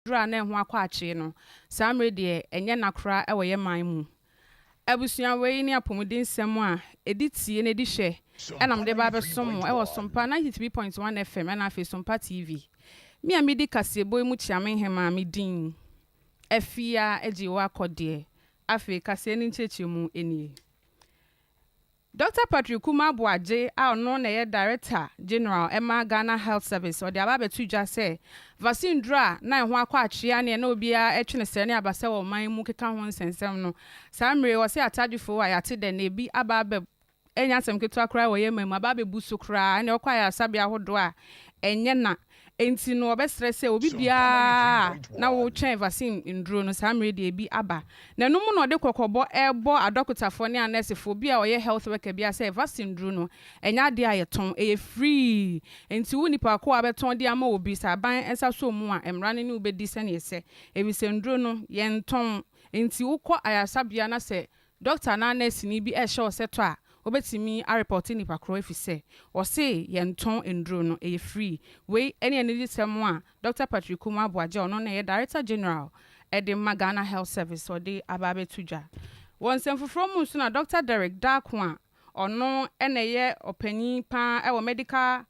nnuro a na ɛho akɔ akyee no, saa mmerɛ deɛ ɛnyɛ nna koraa wɔ yɛn man mu. Abusua wei ne apɔmuden nsɛm a ɛdi tie na ɛdi hwɛ na mede ba abɛsom mo wɔ Sompa 93.1 FM ɛna afei Sompa TV. Me a medi kaseɛbɔ yi mu Kyeame Hemaa me din Afia Agyewa Kɔdeɛ. Afei kaseɛ no nkyerɛkyerɛmu nie. Dɔkta Patrick Kumah Boagye a ɔno na ɛyɛ Director General ma Ghana Health Service, ɔde aba abɛto dwa sɛ vaccine duro a na ɛho akɔ atwea ne ɛna obiara twe no srɛ ne abasɛ wɔ ɔman yi mu keka ho nsɛnsɛm no, saa mmerɛ yi ɔse atadwefo a yɛate dɛ na ebi aba abɛ ɛnyɛ asɛm ketewa koraa wɔ yɛn man mu, aba abɛbu so koraa, ɛnna ɔkɔ ayaresabea ahodoɔ a ɛnyɛ na. Enti no wɔbɛsrɛ sɛ obi biara a na woretwɛn vaccine nnuro no, saa mmerɛ yi deɛ ebi aba. Na ɛno mu na ɔde kɔkɔbɔ rebɔ adɔkotafoɔ ne anɛɛsefoɔ, obi a ɔyɛ health worker biara sɛ vaccine nnuro no, ɛnyɛ adeɛ a yɛtɔn, ɛyɛ free. Enti wo nipa ko a wobɛtɔn de ama obi, sɛ aban nsa sɔ mu a, mmara no ne wo bɛdi sɛdeɛ ɛsɛ. Ɛfiri sɛ nnuro no, yɛntɔn. Enti wokɔ ayaresabea na sɛ Dɔkta anaa nɛɛseni bi rehyɛ wo sɛ tɔ a, wobɛtumi arepɔte nipa korɔ efisɛ wɔse yɛntɔn nnuro no, ɛyɛ free. Wei ne anigyesɛm a Dɔkta Patrick Kumah Aboagye a ɔno na ɛyɛ Director General de ma Ghana Health Service ɔde aba abɛto dwa. Wɔ nsɛm foforɔ mu nso na Dɔkta Derrick Darko a ɔno na ɛyɛ ɔpanin pa ara wɔ Medical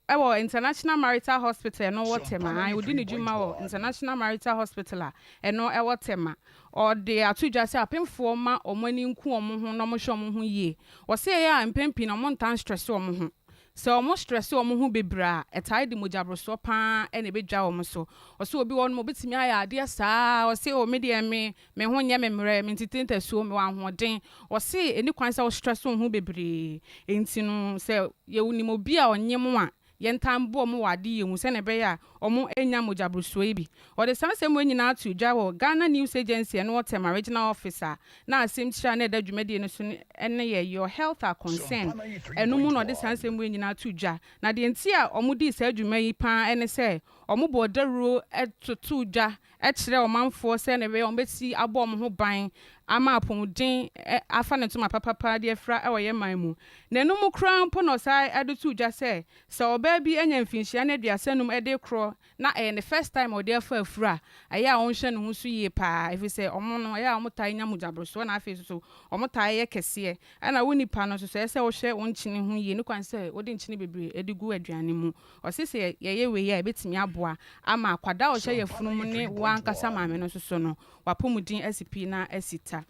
Wɔ International Marital Hospital a ɛno wɔ Tema, ae, ɔdi ne dwuma wɔ International Marital Hospital a ɛno wɔ Tema. Ɔde ato dwa sɛ apemfoɔ mma wɔn ani nku wɔn ho na wɔnhwɛ wɔn ho yie. Ɔse ɛyɛ a mpɛn pii no wɔntaa nstrɛse wɔn ho. Sɛ wɔn strɛse wɔn ho bebree a, ɛtaa de mogyaborosoɔ pa ara na ɛbɛdwa wɔn so. Ɔse obi wɔ hɔnom a ɔbɛtumi ayɛ adeɛ saa ara, ɔse oh me deɛ me me ho nyɛ me mmerɛ, mentete ntasuo, mewɔ ahoɔden. Ɔse ɛnni kwan sɛ wo stress wo ho bebree, enti no sɛ yɛnim obi a ɔnyem a, yɛntaa mboa ɔmo wɔ adeyɛ mu sɛnea ɛbɛyɛ a ɔmo nnya mogyaborosoɔ yi bi. Ɔde saa nsɛm wei nyinaa too dwa wɔ Ghana News Agency a ɛno wɔ Tema Regional Office a na asɛmtire a na ɛda dwumadie no so no yɛ Your Health Our Concern. Ɛno mu na ɔde saa nsɛm wei nyinaa too dwa. Na deɛ nti a wɔdii saa dwuma yi pa ara ne sɛ wɔbɔɔ dawuro totoo dwa kyerɛ ɔmanfoɔ sɛdeɛ ɛbɛyɛ a wɔbɛsi abɔ wɔn ho ban ama apɔmuden afa ne ntoma papapa de afira wɔ yɛn man mu. Na ɛno mu koraa mpo na ɔsan de too dwa sɛ, sɛ ɔbaa bi anya mfinhyia no 35 de rekorɔ na ɛyɛ ne first time a ɔde afa afuru a, ɛyɛ a ɔnhwɛ ne ho so yie pa ara ɛfiri sɛ wɔn no ɛyɛ a wɔtaa nya mogyaborosoɔ na afei nso so wɔtaa yɛ kɛseɛ. Ɛna wo nipa no nso so ɛsɛ sɛ wohwɛ wo nkyene ho yie, ne kwan sɛ wode nkyene bebree de gu aduane mu. Ɔse sɛ yɛyɛ wei a ɛbɛtumi aboa ama akwadaa a ɔhyɛ yafunu mu ne wo ankasa maame no nso so no w'apɔmuden asi pi na asi ta.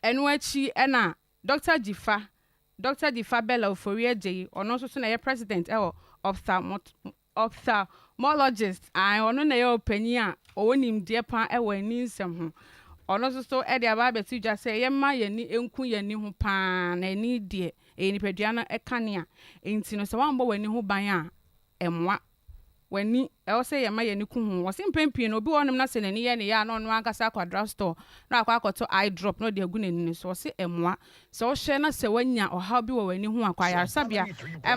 Ɛno akyi na Dɔkta Dzifa, Dɔkta Dzifa Bella Ofori Adjei, ɔno nso so na ɛyɛ President wɔ Ophthalmologist, ae, ɔno na ɛyɛ ɔpanyin a ɔwɔ nimdeɛ pa wɔ ani nsɛm ho. Ɔno nso so de aba abɛto dwa sɛ yɛmma yɛn ani nku yɛn ani ho pa ara na ani deɛ ɛyɛ nipadua no kanea. Enti no sɛ woammɔ w'ani ho ban a, ɛmmoa. W'ani, ɛwɔ sɛ yɛma yɛn ani ku ho. Wɔse mpɛn pii no, obi wɔ hɔnom na sɛ n'ani yɛ ne ya a, na ɔno ankasa akɔ drug store na wakɔ akɔtɔ eye drop na ɔde agu n'ani no so. Wɔse ɛmmoa. Sɛ wohwɛ na sɛ woanya ɔhaw bi wɔ w'ani ho a, kɔ ayaresabea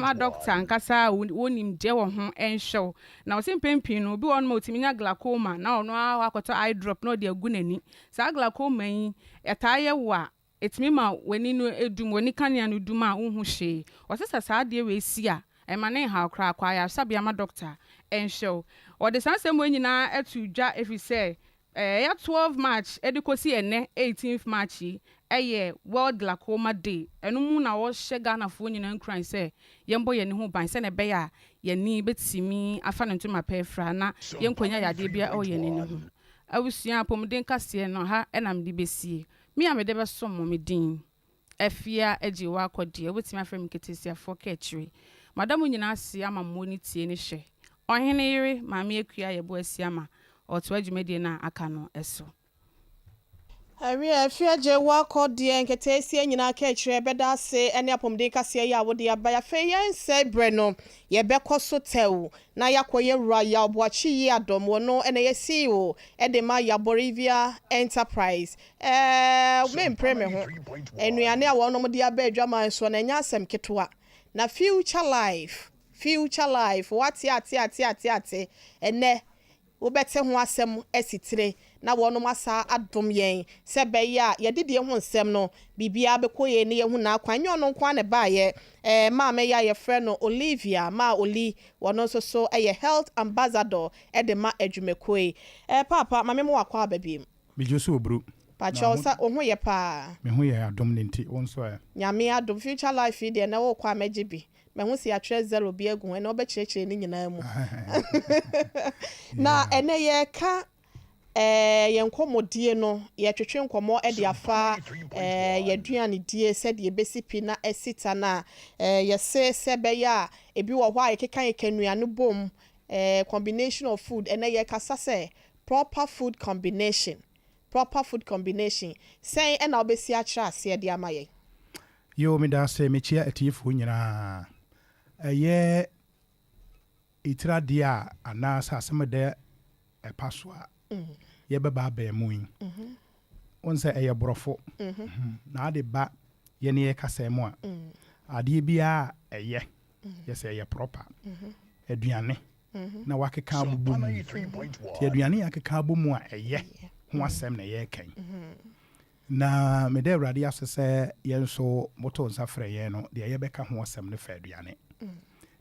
ma dɔkta ankasa a ɔwɔ nimdeɛ wɔ ho nhwɛ wo. Na wɔse mpɛn pii no, obi wɔ hɔnom a ɔtumi nya glaucoma na ɔno ara akɔtɔ eye drop na ɔde agu n'ani. Saa glaucoma yi, ɛtaa yɛ wo a, Ɛtumi ma w'ani no dum, w'ani kanea no dum a wonhu hwee. Wɔse sɛ saa adeɛ wei si a, ɛmma no nhaw koraa, kɔ ayaresabea ma dɔkta nhwɛ wo. Wɔde saa nsɛm wei nyinaa too dwa ɛfiri sɛ ɛyɛ 12 March de kɔsi ɛnnɛ 18th March yi yɛ World Glaucoma Day. Ɛno mu na wɔhyɛ Ghanafoɔ nyinaa nkuran sɛ yɛmmɔ yɛn ani ho ban sɛdeɛ ɛbɛyɛ a yɛn ani bɛtumi afa ne ntoma pa afira na yɛnkɔnya yadeɛ biara wɔ yɛn ani ho. Abusua, apɔmuden kaseɛ no ha na mede bɛsie. Me a mede bɛsom mo, me din Afia agye wo akɔ deɛ, wobɛtumi afrɛ me Nketesiafoɔ Kaakyire. Mada mo nyinaa ase ama mo ani tie ne hwɛ. Ɔhene yere, Maame Akua Yɛbo Asiama, ɔretoa dwumadie no a aka no so. Awie, Afia gye wo akɔ deɛ, Nketesia nyinaa Kaakyire bɛda ase ne apɔmuden kaseɛ yi a wode aba yi. Afei yɛnsɛe berɛ no, yɛbɛkɔ so tɛw na yɛakɔ yɛn wura Yaw Boakye Yiadom, ɔno na ɛyɛ CEO de ma Yaborivia Enterprise. Ɛɛ, mempere me ho. Nnuane a wɔnom de aba adwaman soɔ no, ɛnyɛ asɛm ketewa. Na future life, future life, woate ate ate ate ate, ɛnnɛ. Wobɛte ho asɛm asi tire na wɔnom asa adom yɛn sɛ ɛbɛyɛ a yɛadidie ho nsɛm no biribiara bɛkɔ yie na yɛahu n'akwan. Ɛnyɛ ɔno nko ara na ɛbaeɛ, ɛɛ maame yi a yɛfrɛ no Olivia Maa Oli, ɔno nso so yɛ Health Ambassador de ma adwumakuo yi. Ɛɛ Paapa, ma me ma w'akwaaba biom. Megye so oburu. Na Pakyɛw ho. sɛ wo ho yɛ paa? Me ho yɛ adom no nti, wo nso ɛ? Nyame adom, Future Life yi deɛ nɛ wokɔ a mɛgye bi. Mahu sɛ yɛatwerɛ zero bi agu ho, ɛnɛ wobɛkyerɛkyerɛ ne nyinaa mu. Na ɛnɛ yɛreka eh, yɛn nkɔmmɔdie no, yɛtwetwe nkɔmmɔ de afa eh, yɛaduanedie sɛdeɛ ɛbɛsi pi na asi ta no a, eh, yɛse sɛ ɛbɛyɛ a ebi wɔ hɔ a yɛkekakeka nnuane bom, eh, combination of food. Ɛnɛ yɛrekasa sɛ proper food combination, proper food combination, sɛn ɛna wobɛsi akyerɛ aseɛ de ama yɛn? Yoo medaase mekyia atiefoɔ nyinaa. Ɛyɛ etiri adeɛ a anaa sɛ asɛm ɛda ɛpa so a yɛbɛba abɛn mu yi. Wohu sɛ ɛyɛ borɔfo na ade ba yɛne yɛ kasa mu a adeɛ biara a ɛyɛ yɛ sɛ ɛyɛ proper aduane na wakeka abobɔ mu. Nti aduane yɛ akeka abɔ mu a ɛyɛ ho asɛm na yɛreka yi. Na meda Awurade ase sɛ yɛn nso motoo nsa frɛɛ yɛn no, deɛ yɛbɛka ho asɛm no fa aduane.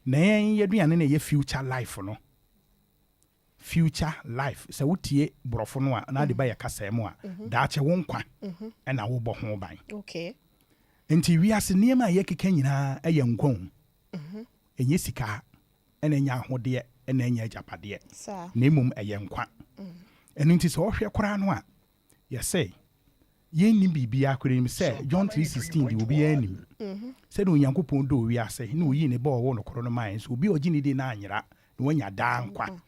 Na yɛn aduane no ɛyɛ future life no. Future life. Sɛ wotie borɔfo no a, na ade ba yɛ kasaa mu a, daakye wo nkwa ɛna wobɔ ho ban. Nti wiase nneɛma a yɛkeka nyinaa ɛyɛ nkwa o. Ɛnyɛ sika, ɛna ɛnyɛ ahodeɛ, ɛna ɛnyɛ agyapadeɛ. Na mmom ɛyɛ nkwa. Ɛno nti sɛ ɔhwɛ koraa no a, Yɛse yɛnnim biribiara koraa yɛnim sɛ John 3:16 deɛ obiara nim. Sɛdeɛ Onyankopɔn dɔɔ wiase na ɔyii ne ba a ɔwoo no koro no maa yɛn sɛ obi a ɔgye no di no anyera na wanya daa nkwa.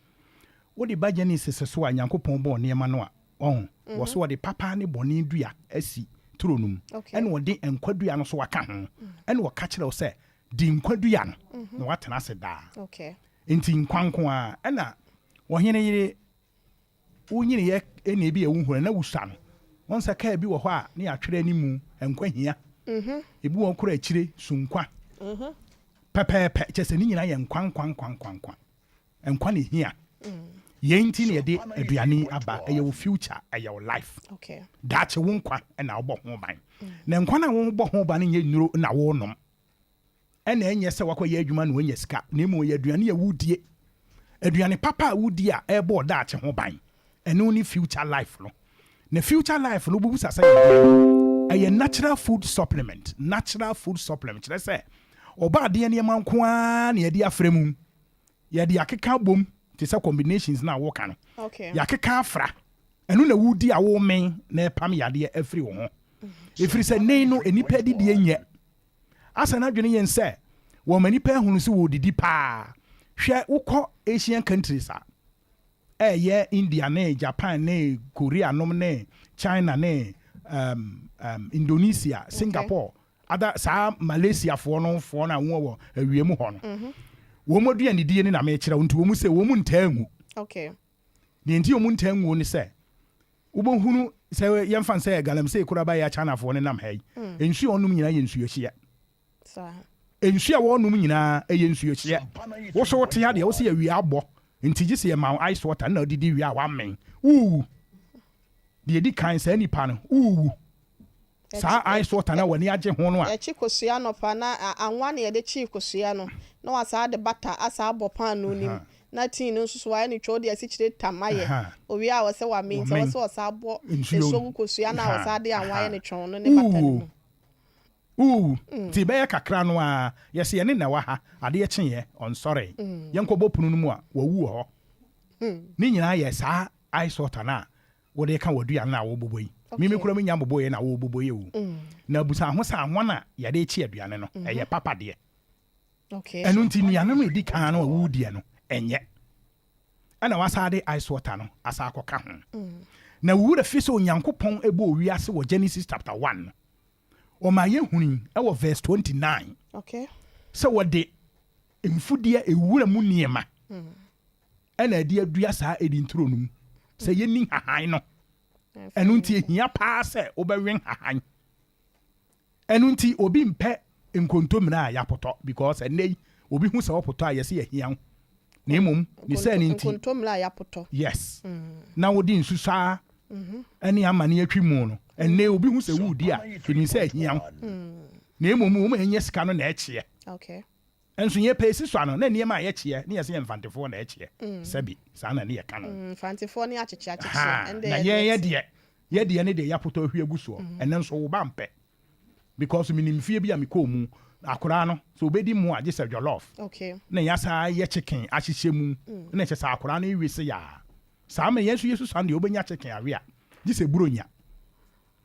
Wode ba Genesis so a Nyankopɔn bɔɔ nneɛma no a, wahu, wɔ so ɔde papa ne bɔne dua asi turo no mu ɛna ɔde nkwa dua no nso aka ho ɛna ɔka kyerɛ wo sɛ di nkwa dua no na woatena ase daa. Nti nkwa nko ara ɛna ɔhene yere Wonyiniiɛ na ebi a wohunu na wosua no. Wɔn sɛ kaa bi wɔ hɔ a ne yɛatwerɛ animu nkwa hia. Ebi wɔ hɔ koraa akyire su nkwa. Pɛpɛɛpɛ kyerɛ sɛ ne nyinaa yɛ nkwa nkwa nkwa nkwa nkwa. Nkwa na ehia. Yei nti na yɛde aduane yi aba. Ɛyɛ wo future, ɛyɛ wo life. Daakye wo nkwa na wobɔ ho ban. Na nkwa no a wobɔ ho ban no nyɛ nnuro na wonom. Ɛna ɛnyɛ sɛ woakɔyɛ adwuma na woanya sika, na mmom ɛyɛ aduane a wodie. Aduane papa a wodie a ɛrebɔ wo daakye ho ban. Ɛno ne future life no. Na future life no wobɛbisa sɛ ɛyɛ deɛn? Ɛyɛ natural food supplement. Natural food supplement kyerɛ sɛ ɔbɔadeɛ nneɛma nko ara na yɛde afra mu. Yɛde akeka abom te sɛ combinations no a woka no. Yɛakeka afra. Ɛno na wodi a women na ɛpam yadeɛ afiri wo ho. Ɛfiri sɛ nnɛ yi no nnipa adidie nyɛ. Asa n'adwene yɛn sɛ wɔma nnipa ahunu sɛ wɔredidi paa. Hwɛ wokɔ Asian countries a, ɛyɛ India ne Japan ne Korea nom ne China ne um, um, Indonesia, Singapore, ada saa Malaysia foɔ no foɔ no a wɔn wɔ awia mu hɔ no. Wɔn aduanedie ne na mekyerɛ wo nti wɔn sɛ wɔn ntaa ngu. Deɛ nti wɔn ntaa nguo ne sɛ Wobɛhunu sɛ yɛmfa no sɛ galamsey koraa baeɛ a Chinafoɔ no nam ha yi, nsuo a wɔnom nyinaa yɛ nsuohyeɛ. Nsuo a wɔnom nyinaa ɛyɛ nsuohyeɛ. Wo so wote ha deɛ, wo se awia abɔ nti gye sɛ yɛma wo ice water na wodidi wie a woamen. Worewu. Deɛ ɛdi kan saa nipa no, worewu. Saa ice water no a w'ani agye ho no a. Yɛkye kosua anɔpa na anwa na yɛde kyee kosua no na wasan de butter asan abɔ paanoo no mu na tea no nso so wayɛ no twa wode asikyire tam ayɛ owie a ɔsɛ wamen nti ɛwɔ sɛ ɔsan bɔ nsuo gu kosua no a ɔsan de anwa ayɛ no twɔn no ne butter no mu. Worewu nti bɛyɛ kakra no ara yɛse yɛne na ɛwɔ ha adeɛ kyeeɛ ɔnsɔree yɛnkɔbɔ pono no mu a wawu wɔ hɔ ne nyinaa yɛ saa ice water no a Wode reka w'aduane no a worebobɔ yi. Me me kura menya mbobɔeɛ na worebobɔ yi o. Na busa ho sɛ ahwan a yɛde rekye aduane no, ɛyɛ papa deɛ? Ɛno nti nnuane no a ɛdi kan no a worediɛ no, ɛnyɛ. Ɛna wasan de ice water no asan akɔka ho. Na wo werɛ fi sɛ Onyankopɔn bɔɔ wiase wɔ Genesis chapter 1 no, ɔmaa yɛhunui wɔ verse 29 sɛ wɔde mfudeɛ, ewura mu nneɛma, ɛna ɛde adua saa Eden turo no mu sɛ yɛnni nhahan no. Ɛno nti ehia paa sɛ wobɛwe nhahan. Ɛno nti obi mpɛ nkontommire a yɛapotɔ because ɛnnɛ yi obi hu sɛ wopotɔ a yɛse yɛahia wo. Na mmom ne saa no nti. Nkontommire a yɛapotɔ. Yes. Na wode nsu saa ne amane atwi mu no, ɛnnɛ obi hu sɛ woredi a, ɛnim sɛ ahia wo. Na mmom wɔn a ɛnyɛ sika no na ɛkyeɛ. Okay. Nso yɛn pɛ esi so ano, na nneɛma a yɛkyeɛ ne yɛsɛ yɛ Mfantefoɔ na ɛkyeɛ. Sɛbi, saa na ne yɛka no. Mfantefoɔ ne akyekye akyekye. Ha, Ɛnde na yɛde yɛn yɛ te. deɛ, yɛ deɛ ne deɛ yɛapotɔ ahwie agu soɔ. Ɛnnɛ nso wo ba mpɛ. Because menim fie bi a mekɔɔ mu, akoraa no, sɛ ɔbɛdi mmoa a, gye sɛ jollof. Okay. Na yɛasan ayɛ chicken ahyehyɛ mu, na ɛkyɛ sɛ akoraa no rewe se yaa. Saa mmerɛ yɛn nso yɛsusua no deɛ, wobɛnya chicken awe a, gye sɛ buronya.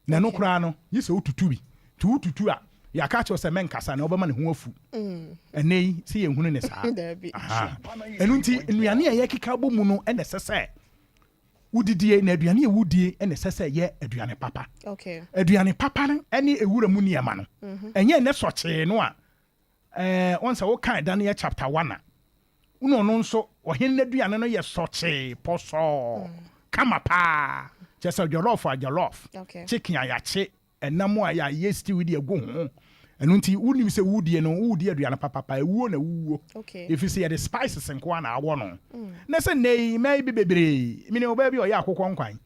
Na ɛno koraa no, gye sɛ wotutu bi. Nti wotutu a, yɛaka akyerɛ wo sɛ mɛnkasa na wobɛma ne ho afu. Ɛnnɛ yi, sɛ yɛnhunu no saa. Daabi. Ahaa. Ɛno nti, nnuane a yɛkeka bɔ mu no na ɛsɛ sɛ wodidie, na aduane a wodie na ɛsɛ sɛ ɛyɛ aduane papa. Okay. Aduane papa no ne ewura mu nneɛma no, ɛnyɛ ɛnnɛ sɔkyee no a Ɛɛ, wɔn sɛ wokan Daniel chapter one a, wone ɔno nso ɔhene n'aduane no yɛ sɔkyee, pɔsɔɔ, kama paa. Kyerɛ sɛ jollof a jollof, Okay. chicken a yɛakye, ɛnam a yɛayɛ stew de agu ho. Ɛno nti wonim sɛ wodie no, wodi aduane papapa, ɛwuo na wowuo. Okay. Ɛfiri sɛ yɛde spices nko ara na awɔ no. Na sɛ nnɛ yi, mmaa yi bi bebree, menim ɔbaa bi a ɔyɛ akokɔ nkwan,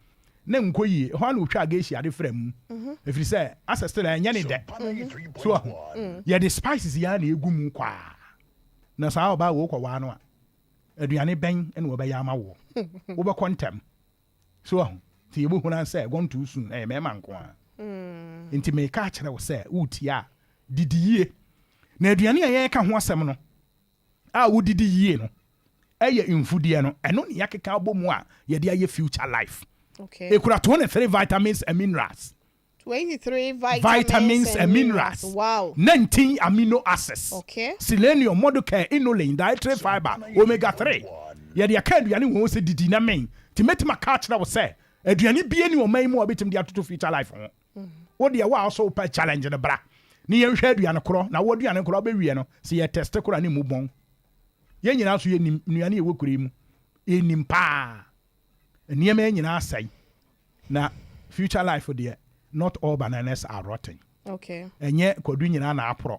na nkɔ yie, ɛhɔ ara na ɔtwaa geisha de fra mu, ɛfiri sɛ asɛ still ɛnyɛ ne dɛ. So wahu? Yɛde spices yi ara na ɛgu mu kwaa. Na saa ɔbaa wei wokɔwaa no a, aduane bɛn na ɔbɛyɛ ama woɔ? Wobɛkɔ ntɛm. So wahu? Nti yɛbɛhunu ara sɛ gone too soon, ɛyɛ mmarima nko ara. Nti meka akyerɛ wo sɛ woretie a, didi yie. Na aduane a yɛreka ho asɛm no, a wodidi yie no yɛ mfudeɛ no, ɛno ne yɛakeka abɔ mu a yɛde ayɛ future life. Okay. Ɛkura 23 vitamins and minerals. 23 vitamins, vitamins and minerals. Wow. 19 amino acids. Okay. Selenium, modocare, inulin, dietary fiber, omega 3. Yɛde aka aduane wɔ ho sɛ didi na men. Nti mɛtumi aka akyerɛ wo sɛ aduane bie ne ɔman yi mu a wobɛtumi de atoto future life ho. Wo deɛ wo a ɔsɛ wopɛ challenge no bra ne yɛnhwɛ aduane korɔ na wo aduane korɔ wobɛwie no sɛ yɛ test korɔ a ne mu bɔn. Yɛn nyinaa nso yɛnim nnuane a ɛwɔ kuro yi mu. Yɛnim paa. Nneɛma yi nyinaa asɛe. Na future life deɛ not all bananas are rotten. Okay. Ɛnyɛ kwadu nyinaa na aporɔ.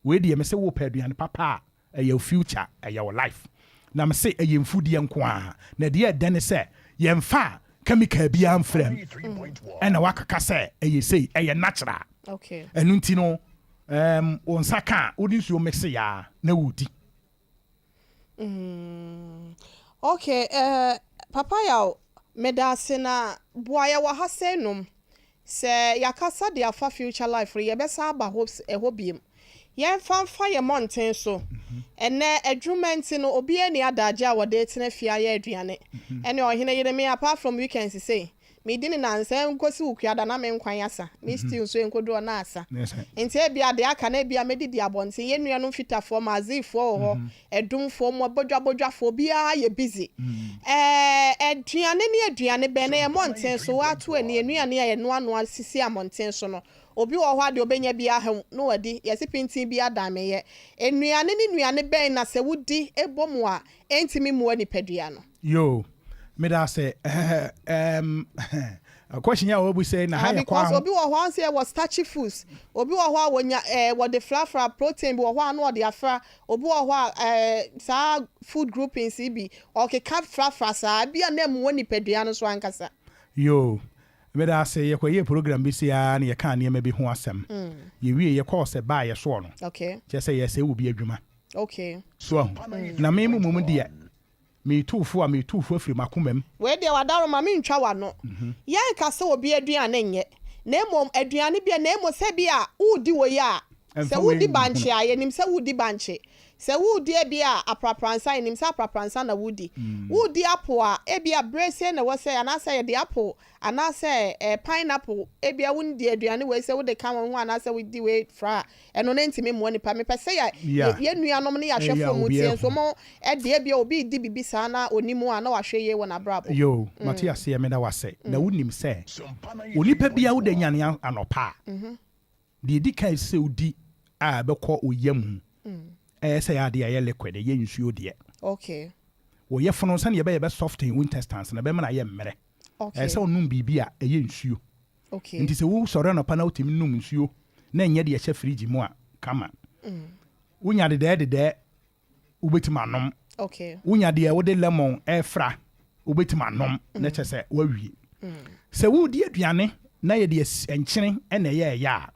Wei deɛ mese wopɛ aduane papa a ɛyɛ wo future, ɛyɛ wo life. Na mese ɛyɛ mfudeɛ nko ara. Na deɛ ɛdɛ ne sɛ yɛmfa chemical biara mfra mu ɛna wakaka sɛ ɛyɛ sei, ɛyɛ natural. Okay. Ɛno nti no um, wo nsa ka a wode nsuo mix yɛ a na wodi. Okay, eh, Papa Yaw, meda ase na boa yɛ wɔ ha sɛ nom. Sɛ yɛakasa de afa future life no, yɛbɛsan aba hɔ ɛhɔ biom. Yɛmfa mfa yɛn mmɔnten so. Ɛnnɛ, adwuma nti no, obiara nni adagye a wɔde retena fie ayɛ aduane. Ɛne ɔhene yere me, apart from weekends sei, medi no nnansa nkosi Wukuada na me nkwan asa, me stew nso enkodu hɔ na asa. Nti ebia deɛ aka no ebia mɛdidi abɔnten. Yɛn nuanom Fitafoɔ, Mazifoɔ wɔ hɔ, Ɛdomfoɔ mu, abodwabodwafoɔ, obiara yɛ busy. Ɛɛ aduane ne aduane bɛn na yɛn mmɔnten so, woato ani, nnuane a yɛnoanoa sisi amɔnten so no, obi wɔ hɔ a deɛ ɔbɛnya biara haw na wadi, yɛse pintin biara dan meyɛ. Nnuane ne nnuane bɛn na sɛ wodi bɔ mu a ɛntumi mmoa nipadua no? Yoo, meda ase. Ɛɛm, question yi a wabisa yi na ha Ah, yɛ because kwan ho. obi wɔ hɔ a ɔnse yɛwɔ starchy foods, obi wɔ hɔ a wɔnya ɛɛ wɔde frafra protein bi wɔ hɔ a na wɔde afra, obi wɔ hɔ a ɛɛ saa food groupings yi bi ɔkeka frafra saa, ebi a na ɛmmoa nipadua no so ankasa. Yoo, meda ase. Yɛkɔyɛɛ program bi sei ara na yɛkaa nneɛma bi ho asɛm. Yɛwiei, yɛkɔɔ sɛ baa yɛsoɔ no, Okay, kyerɛ sɛ yɛresɛe obi adwuma. okay. So ahu? Na me mmom deɛ, meretu fo a, meretu fo afiri m'akomam. Wei deɛ w'adaworoma mentwa w'ano. Yɛnka sɛ obi aduane nyɛ, na mmom aduane bi a, na mmom sɛ bi a woredi wei a, sɛ Ɛmfa wei woredi ngu bankye ho. a, yɛnim sɛ woredi bankye. Sɛ woredi ebi a aprapransa a, yɛnim sɛ aprapransa na woredi. Woredi apple a, ebi a berɛ sei na ɛwɔ sɛ, anaasɛ yɛde apple anaasɛ eh, pineapple, ebi a wodi aduane wei sɛ wode ka wɔn ho anaasɛ wodi wei fra a, ɛno no ntumi mmoa nipa. Mepɛ sɛ yɛ, Yeah. yɛ, yɛn nuanom ne yɛn Ɛyɛ a ahwɛfoɔ mu obiara tie nso hu. wɔn ɛde ebia obi redi biribi saa na ɔnim a na wahwɛ yie wɔ n'abrabɔ. Yoo, mate aseɛ, meda wo ase. Na wonim sɛ, onipa biara woda nyane anɔpa a, deɛ ɛdi kan ɛsɛ sɛ wodi a ɛbɛkɔ wo yam ɛyɛ sɛ ɛyɛ adeɛ a ɛyɛ liquid, ɛyɛ nsuo deɛ. Okay. Wo yafunu, sɛdeɛ ɛbɛyɛ ɛbɛ soften wo intestines no, ɛbɛma no ayɛ mmerɛ. Okay. Ɛyɛ sɛ wonom biribi a ɛyɛ nsuo. Okay. Nti sɛ wosɔre anɔpa na wotumi nom nsuo na ɛnyɛ deɛ ɛhyɛ fridge mu a, kama. Wonya dedɛɛ dedɛɛ. wobɛtumi anom. Wonya deɛ wode lemon ɛfra, wobɛtumi anom na kyerɛ sɛ woawie. Sɛ woredi aduane na yɛde nkyene na ɛyɛ ɛyɛ a,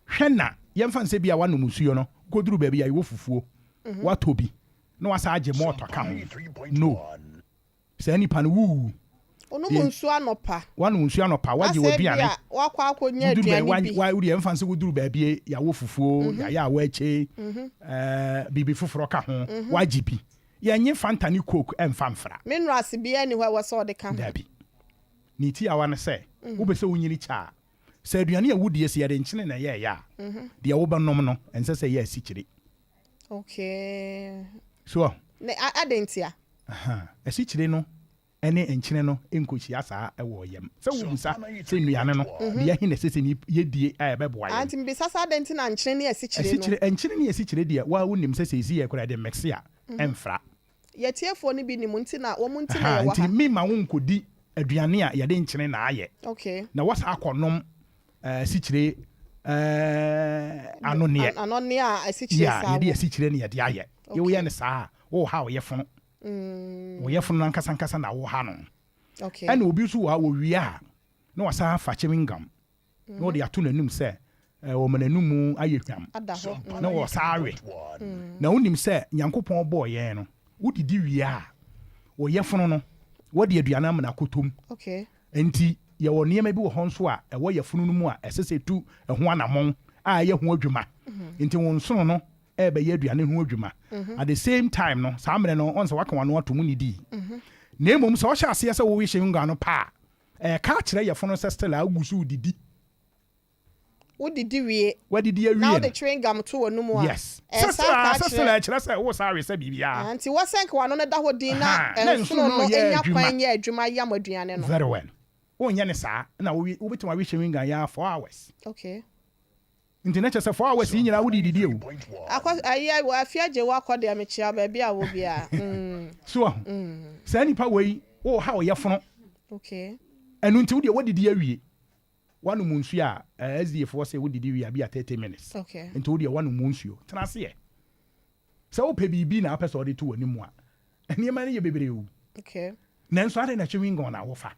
hwɛ na yɛmfa no sɛ bi a woanom nsuo no, wokɔduru baabi a yɛwɔ fufuo, woatɔ bi na woasan agye malt aka ho. No. Saa nipa no, wuwu. Wonom nsuo anɔpa. Woanom nsuo anɔpa, woagye Asɛ bi w'aduane. a woakɔ akɔnya Woduru baabi, aduane bi. wa, wodeɛ ɛmfa no sɛ woduru baabi yɛawɔ fufuo, yɛayɛ awɔakye, ɛɛ, biribi foforɔ ka ho, woagye bi. Yɛnnye Fanta ne Coke mfa mfra. Minerals biara nni hɔ a ɛwɔ sɛ wɔde ka ho. Dabi. Ne tiawa ne sɛ, wopɛ sɛ wonyini kyɛ a, sɛ aduane a wodie, sɛ yɛde nkyene na ɛyɛeɛ a, deɛ wobɛnom no, ɛnsɛ sɛ ɛyɛ asikyire. Okay. So wahu? Ne, adɛn ntia? Aha. Asikyire no ne nkyene no nkɔhyia saa wɔ yam. Sɛ wobisa sɛ nnuane no, deɛ ɛhe na ɛsɛ sɛ yɛdie a ɛbɛboa Ah, yɛn? nti mebisa sɛ adɛn nti na nkyene ne asikyire no? Asikyire, nkyene ne asikyire deɛ, wo ara wonim sɛ seesei yɛ koraa yɛde mix a, ɛmfra. Yɛtiefoɔ no bi nim nti na, wɔn nti na Aha, yɛwɔ nti ha. memma wo nkɔdi aduane a yɛde nkyene na ayɛ, Okay. na woasan akɔnom eh, asikyire eh, anonneɛ. Anonneɛ a asikyire Yeah, saa yɛde wɔ. asikyire na yɛde ayɛ. Okay. Woyɛ no saa a, woreha wo yɛfono. Wo yɛfono no ankasa ankasa na woreha no. Okay. Ɛna obi nso wɔ ha, ɔwie a, na wasan afa chewing gum na ɔde ato n'anum sɛ ɔma n'anum ayɛ hwam na ɔsan awe. Na wonim sɛ Nyankopɔn bɔɔ yɛn no, wodidi wie a, wo yɛfono no, wɔde aduane amena akɔtɔ mu. Enti yɛwɔ nneɛma bi wɔ hɔ nso a ɛwɔ yɛfono no mu a ɛsɛ sɛ ɛtu ɛho anammɔn a ɛyɛ ho adwuma. Enti wo nsono no ɛrebɛyɛ aduane ho adwuma. At the same time no, saa mmerɛ no, ɔn sɛ waka w'ano ato mu nnidii. Na mmom sɛ wohyɛ aseɛ sɛ wowe chewing gum no pɛ a, ɛreka akyerɛ yɛfono sɛ still a wogu so redidi. Wodidi wie Wadidi na awie no. wode chewing gum to w'anum a, Yes. Sɛ ɛresan still ka a, sɛ still akyerɛ. a ɛkyerɛ sɛ woresan awe sɛ biribiara. Ah, nti wɔ sɛ nka w'ano no da hɔ dinn na Ahaa, na nsono nsono no no yɛ nya adwuma. kwan nyɛ adwuma yam aduane no. Very well. Wonyɛ no saa na wowe, wobɛtumi awe chewing gum yi ara 4 hours. Nti na kyerɛ sɛ 4 hours yi nyinaa wode didi o. Akɔ ayi afi agye wo akɔ deɛ mekyea wo baabi a wɔ biara. Mm. So wahu? Saa nipa wei wo ha ɔyɛ fono. Ɛno nti wo deɛ wadidi awie. Wanom nsuo a eh, SDA foɔ sɛ wodidi wie a bi a 30 minutes. Nti wo deɛ wanom nsuo. Tena ase ɛ. Sɛ wopɛ biribi na wopɛ sɛ wode to w'anim a, nneɛma no yɛ bebree o. Nanso adɛn na chewing gum na wofa?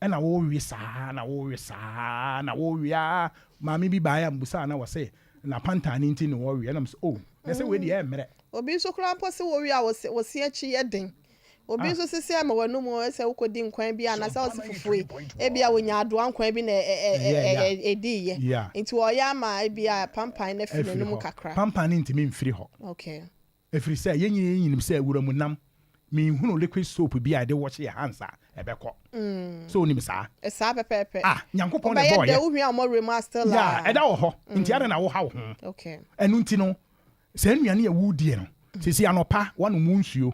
Ɛna wowe saa na wowe saa na wowe aa. Maame bi baeɛ a mebusaa na ɔse n'apantan no nti na ɔwe. Ɛna mese oh, na sɛ wei deɛ ɛmmerɛ. Obi nso koraa mpo se wowe a wo se akyi yɛ den. Obi nso se sɛ ɛma w'anum sɛ wokɔdi nkwan bi anaasɛ wose fufuo yi, ebia wɔnya adoa nkwan bi na ɛdiiɛ. Nti ɔyɛ ama ebia pampan no afiri n'anum kakra. Pampan no ntumi mfiri hɔ. Ɛfiri sɛ yɛn nyinaa nim sɛ wura mu nam, menhunu liquid soap bi a yɛde wɔhye yɛn hands a ɛbɛkɔ. So wonim saa? Saa pɛpɛɛpɛ. Ah, Nyankopɔn na ɛbɔɔ yɛ. Wobɛyɛ dɛ wohwia wɔn werɛ mu a still a. Yeah, ɛda wɔ hɔ. Nti adɛn na woha wo ho? Ɛno nti no, saa nnuane a woredie no, seesei anɔpa woanom wo nsuo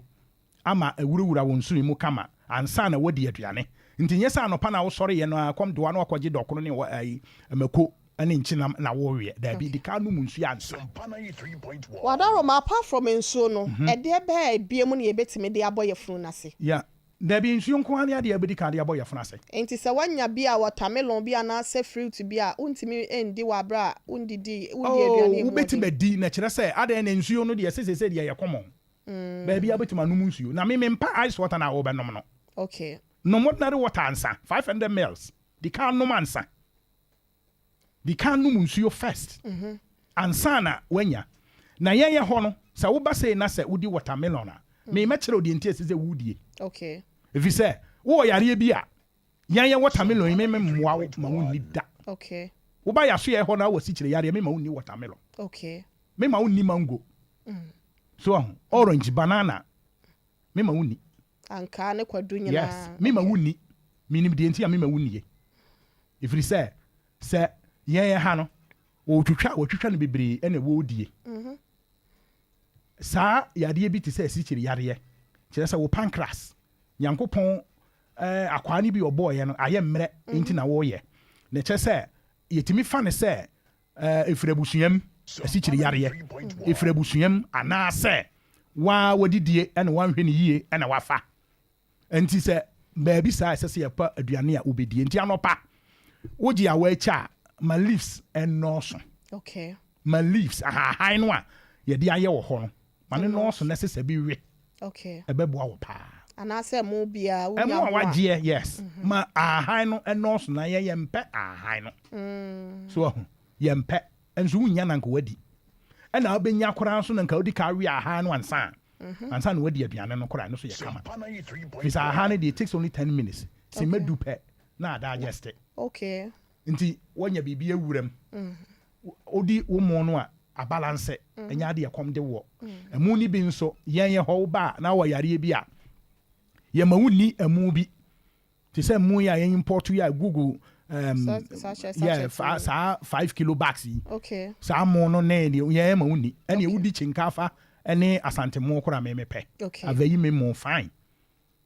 ama awurawura wo nsono mu kama ansa na woadi aduane. Nti nyɛ sɛ anɔpa no a wosɔreeɛ no ara kɔm de wo a na woakɔgye dɔkono ne ayi, mako ne nkyenam na woreweɛ. Daabi, di kan nom nsuo ansa. Wadaroma, apart from nsuo no, ɛdeɛ bɛɛ biom na yɛbɛtumi de abɔ yafunu no ase? Yeah, Dabi, nsuo nko ara ne adeɛ a wobɛdi kan de abɔ yafunu ase. Enti sɛ woanya bi a watermelon bi anaasɛ fruit bi a, wontumi ndi wɔ aberɛ a wondidii, wondii Oh, aduane a ɛmu wobɛtumi ɔden. adi, na kyerɛ sɛ adɛn na nsuo no deɛ seseesei deɛ ɛyɛ common. Baabiara wobɛtumi anom nsuo. Na me mempa ice water no a wobɛnom no. Nom ordinary water ansa, 500 mils. Di kan nom ansa. Di kan nom nsuo first ansa na woanya. Na yɛn yɛ hɔ no, sɛ woba sei na sɛ wodi watermelon a, me mɛkyerɛ wo deɛ nti a ɛsɛ sɛ wodie. Ɛfiri sɛ wowɔ yareɛ bi a, yɛn yɛ watermelon yi me memmoa wo ma wonni da. Woba yɛasoɛɛ hɔ na wowɔ asikyire yareɛ, memma wonni watermelon. Memma wonni mango. So wahu? Orange, banana, memma wonni. Ankaa ne kwadu Yes, nyinaa. memma wonni. Menim deɛ nti a memma wonnie. Ɛfiri sɛ, sɛ yɛn ha no, wɔtwitwa a wɔtwitwa no bebree na wɔredie. Saa yadeɛ bi te sɛ asikyire yareɛ, kyerɛ sɛ wo pancreas, Nyankopɔn eh, akwaa no bi ɔbɔɔyɛ no ayɛ mmerɛ nti na wɔreyɛ. Na kyerɛ sɛ yɛtumi fa no sɛ eh, ɛfiri abusua mu, asikyire yareɛ, ɛfiri abusua mu anaasɛ waa wadidie na wanhwɛ no yie na wafa. Nti sɛ baabi saa ɛsɛ sɛ yɛpa aduane a wobɛdie. Nti anɔpa wogye a woakyɛ a ma leaves ɛnnɔɔso. Ma leaves ahahan no a yɛde ayɛ wɔ hɔ no. Ma no nnɔɔso na sesa bi we. Okay. Ɛbɛboa wo paa. Anaasɛ ɛmo biara, wonya Ɛmo a mo a. wagyeɛ, yes. Ma ahahan no nnɔɔso na yɛn yɛmpɛ ahahan no. So wahu? Yɛmpɛ. Nso wonnya na anka wadi. Ɛna wobɛnya koraa nso na anka wodi ka we ahahan no ansa a, ansa na wadi aduane no koraa, ɛno nso yɛ kama. Firi sɛ ahahan no deɛ it takes only ten minutes, simma du pɛ na adigest. Okay. Nti woanya biribi awura mu. Wodi wo mo no a, abalanse, ɛnyɛ adeɛ ɛkɔm de woɔ. Ɛmo no bi nso, yɛn yɛ hɔ woba a na wowɔ yareɛ bi a, yɛma wonni ɛmo bi. Te sɛ ɛmo yi a yɛn import yi a ɛgugu um, yeah, saa 5 kilo bags yi. Okay. Saa mo no ne deɛ yɛn ma wonni. Ɛne wodi kyenkafa ne asante mo koraa me mepɛ. Okay. Avɛyi me mo fine.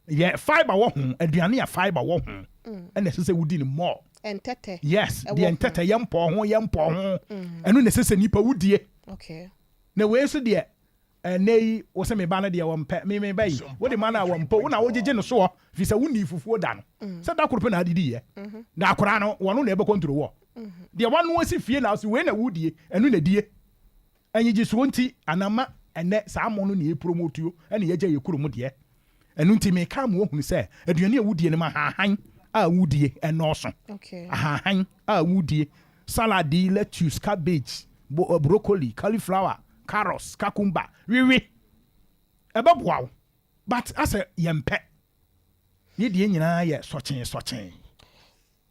Yɛ fibre wɔ ho, aduane a fibre wɔ ho ɛna ɛsɛ sɛ wodi no more. Ntɛtɛ. Yes, deɛ ntɛtɛ yɛ mpɔɔ ho, yɛ mpɔɔ ho. Ɛno na ɛsɛ sɛ nipa wodie. Okay. Na wei nso deɛ ɛnɛ yi wo sɛ me ba no deɛ wɔmpɛ, me me ba yi wode ma no a wɔmpɛ, wo na wogyegye no soɔ firi sɛ wonnii fufuo da no. Sɛ da koro pɛ na adidi yɛ. Na akwadaa no wɔno na ɛbɛkɔntro wɔ. Deɛ wanoa si fie na ɔse wei na wodie, ɛno na die. Enyigyesoɔ nti ana ma ɛnɛ saa mo no na yɛpromotuo ɛna yɛgya yɛ kurom deɛ. Ɛno nti meka ama woahunu sɛ aduane a wodie no ma ahahan a wodie ɛnɔɔso. Ahahan a wodie, salad yi, lettuce, cabbage, broccoli, cauliflower, carrots, cucumber, wewe. Ɛbɛboa wo but asɛ yɛmpɛ. Yɛ deɛ nyinaa yɛ sɔkyee sɔkyee.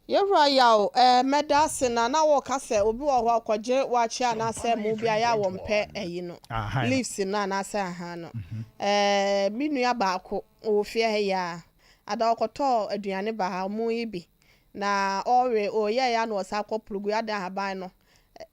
Yɛwura Yaw eh, mɛda ase na na wɔka sɛ obi wɔ hɔ a ɔkɔgye waakye anaasɛ ɛmo bi a ɛyɛ a wɔmpɛ ayi no, leaves no anaasɛ ahan no. Eh, me nua baako ɔwɔ fie ha yi ara, ada ɔkɔtɔɔ aduane baa ha, ɔmo yi bi, na ɔrewe, ɔyɛeɛ ara na ɔsan kɔ poro gui, adɛn ahaban no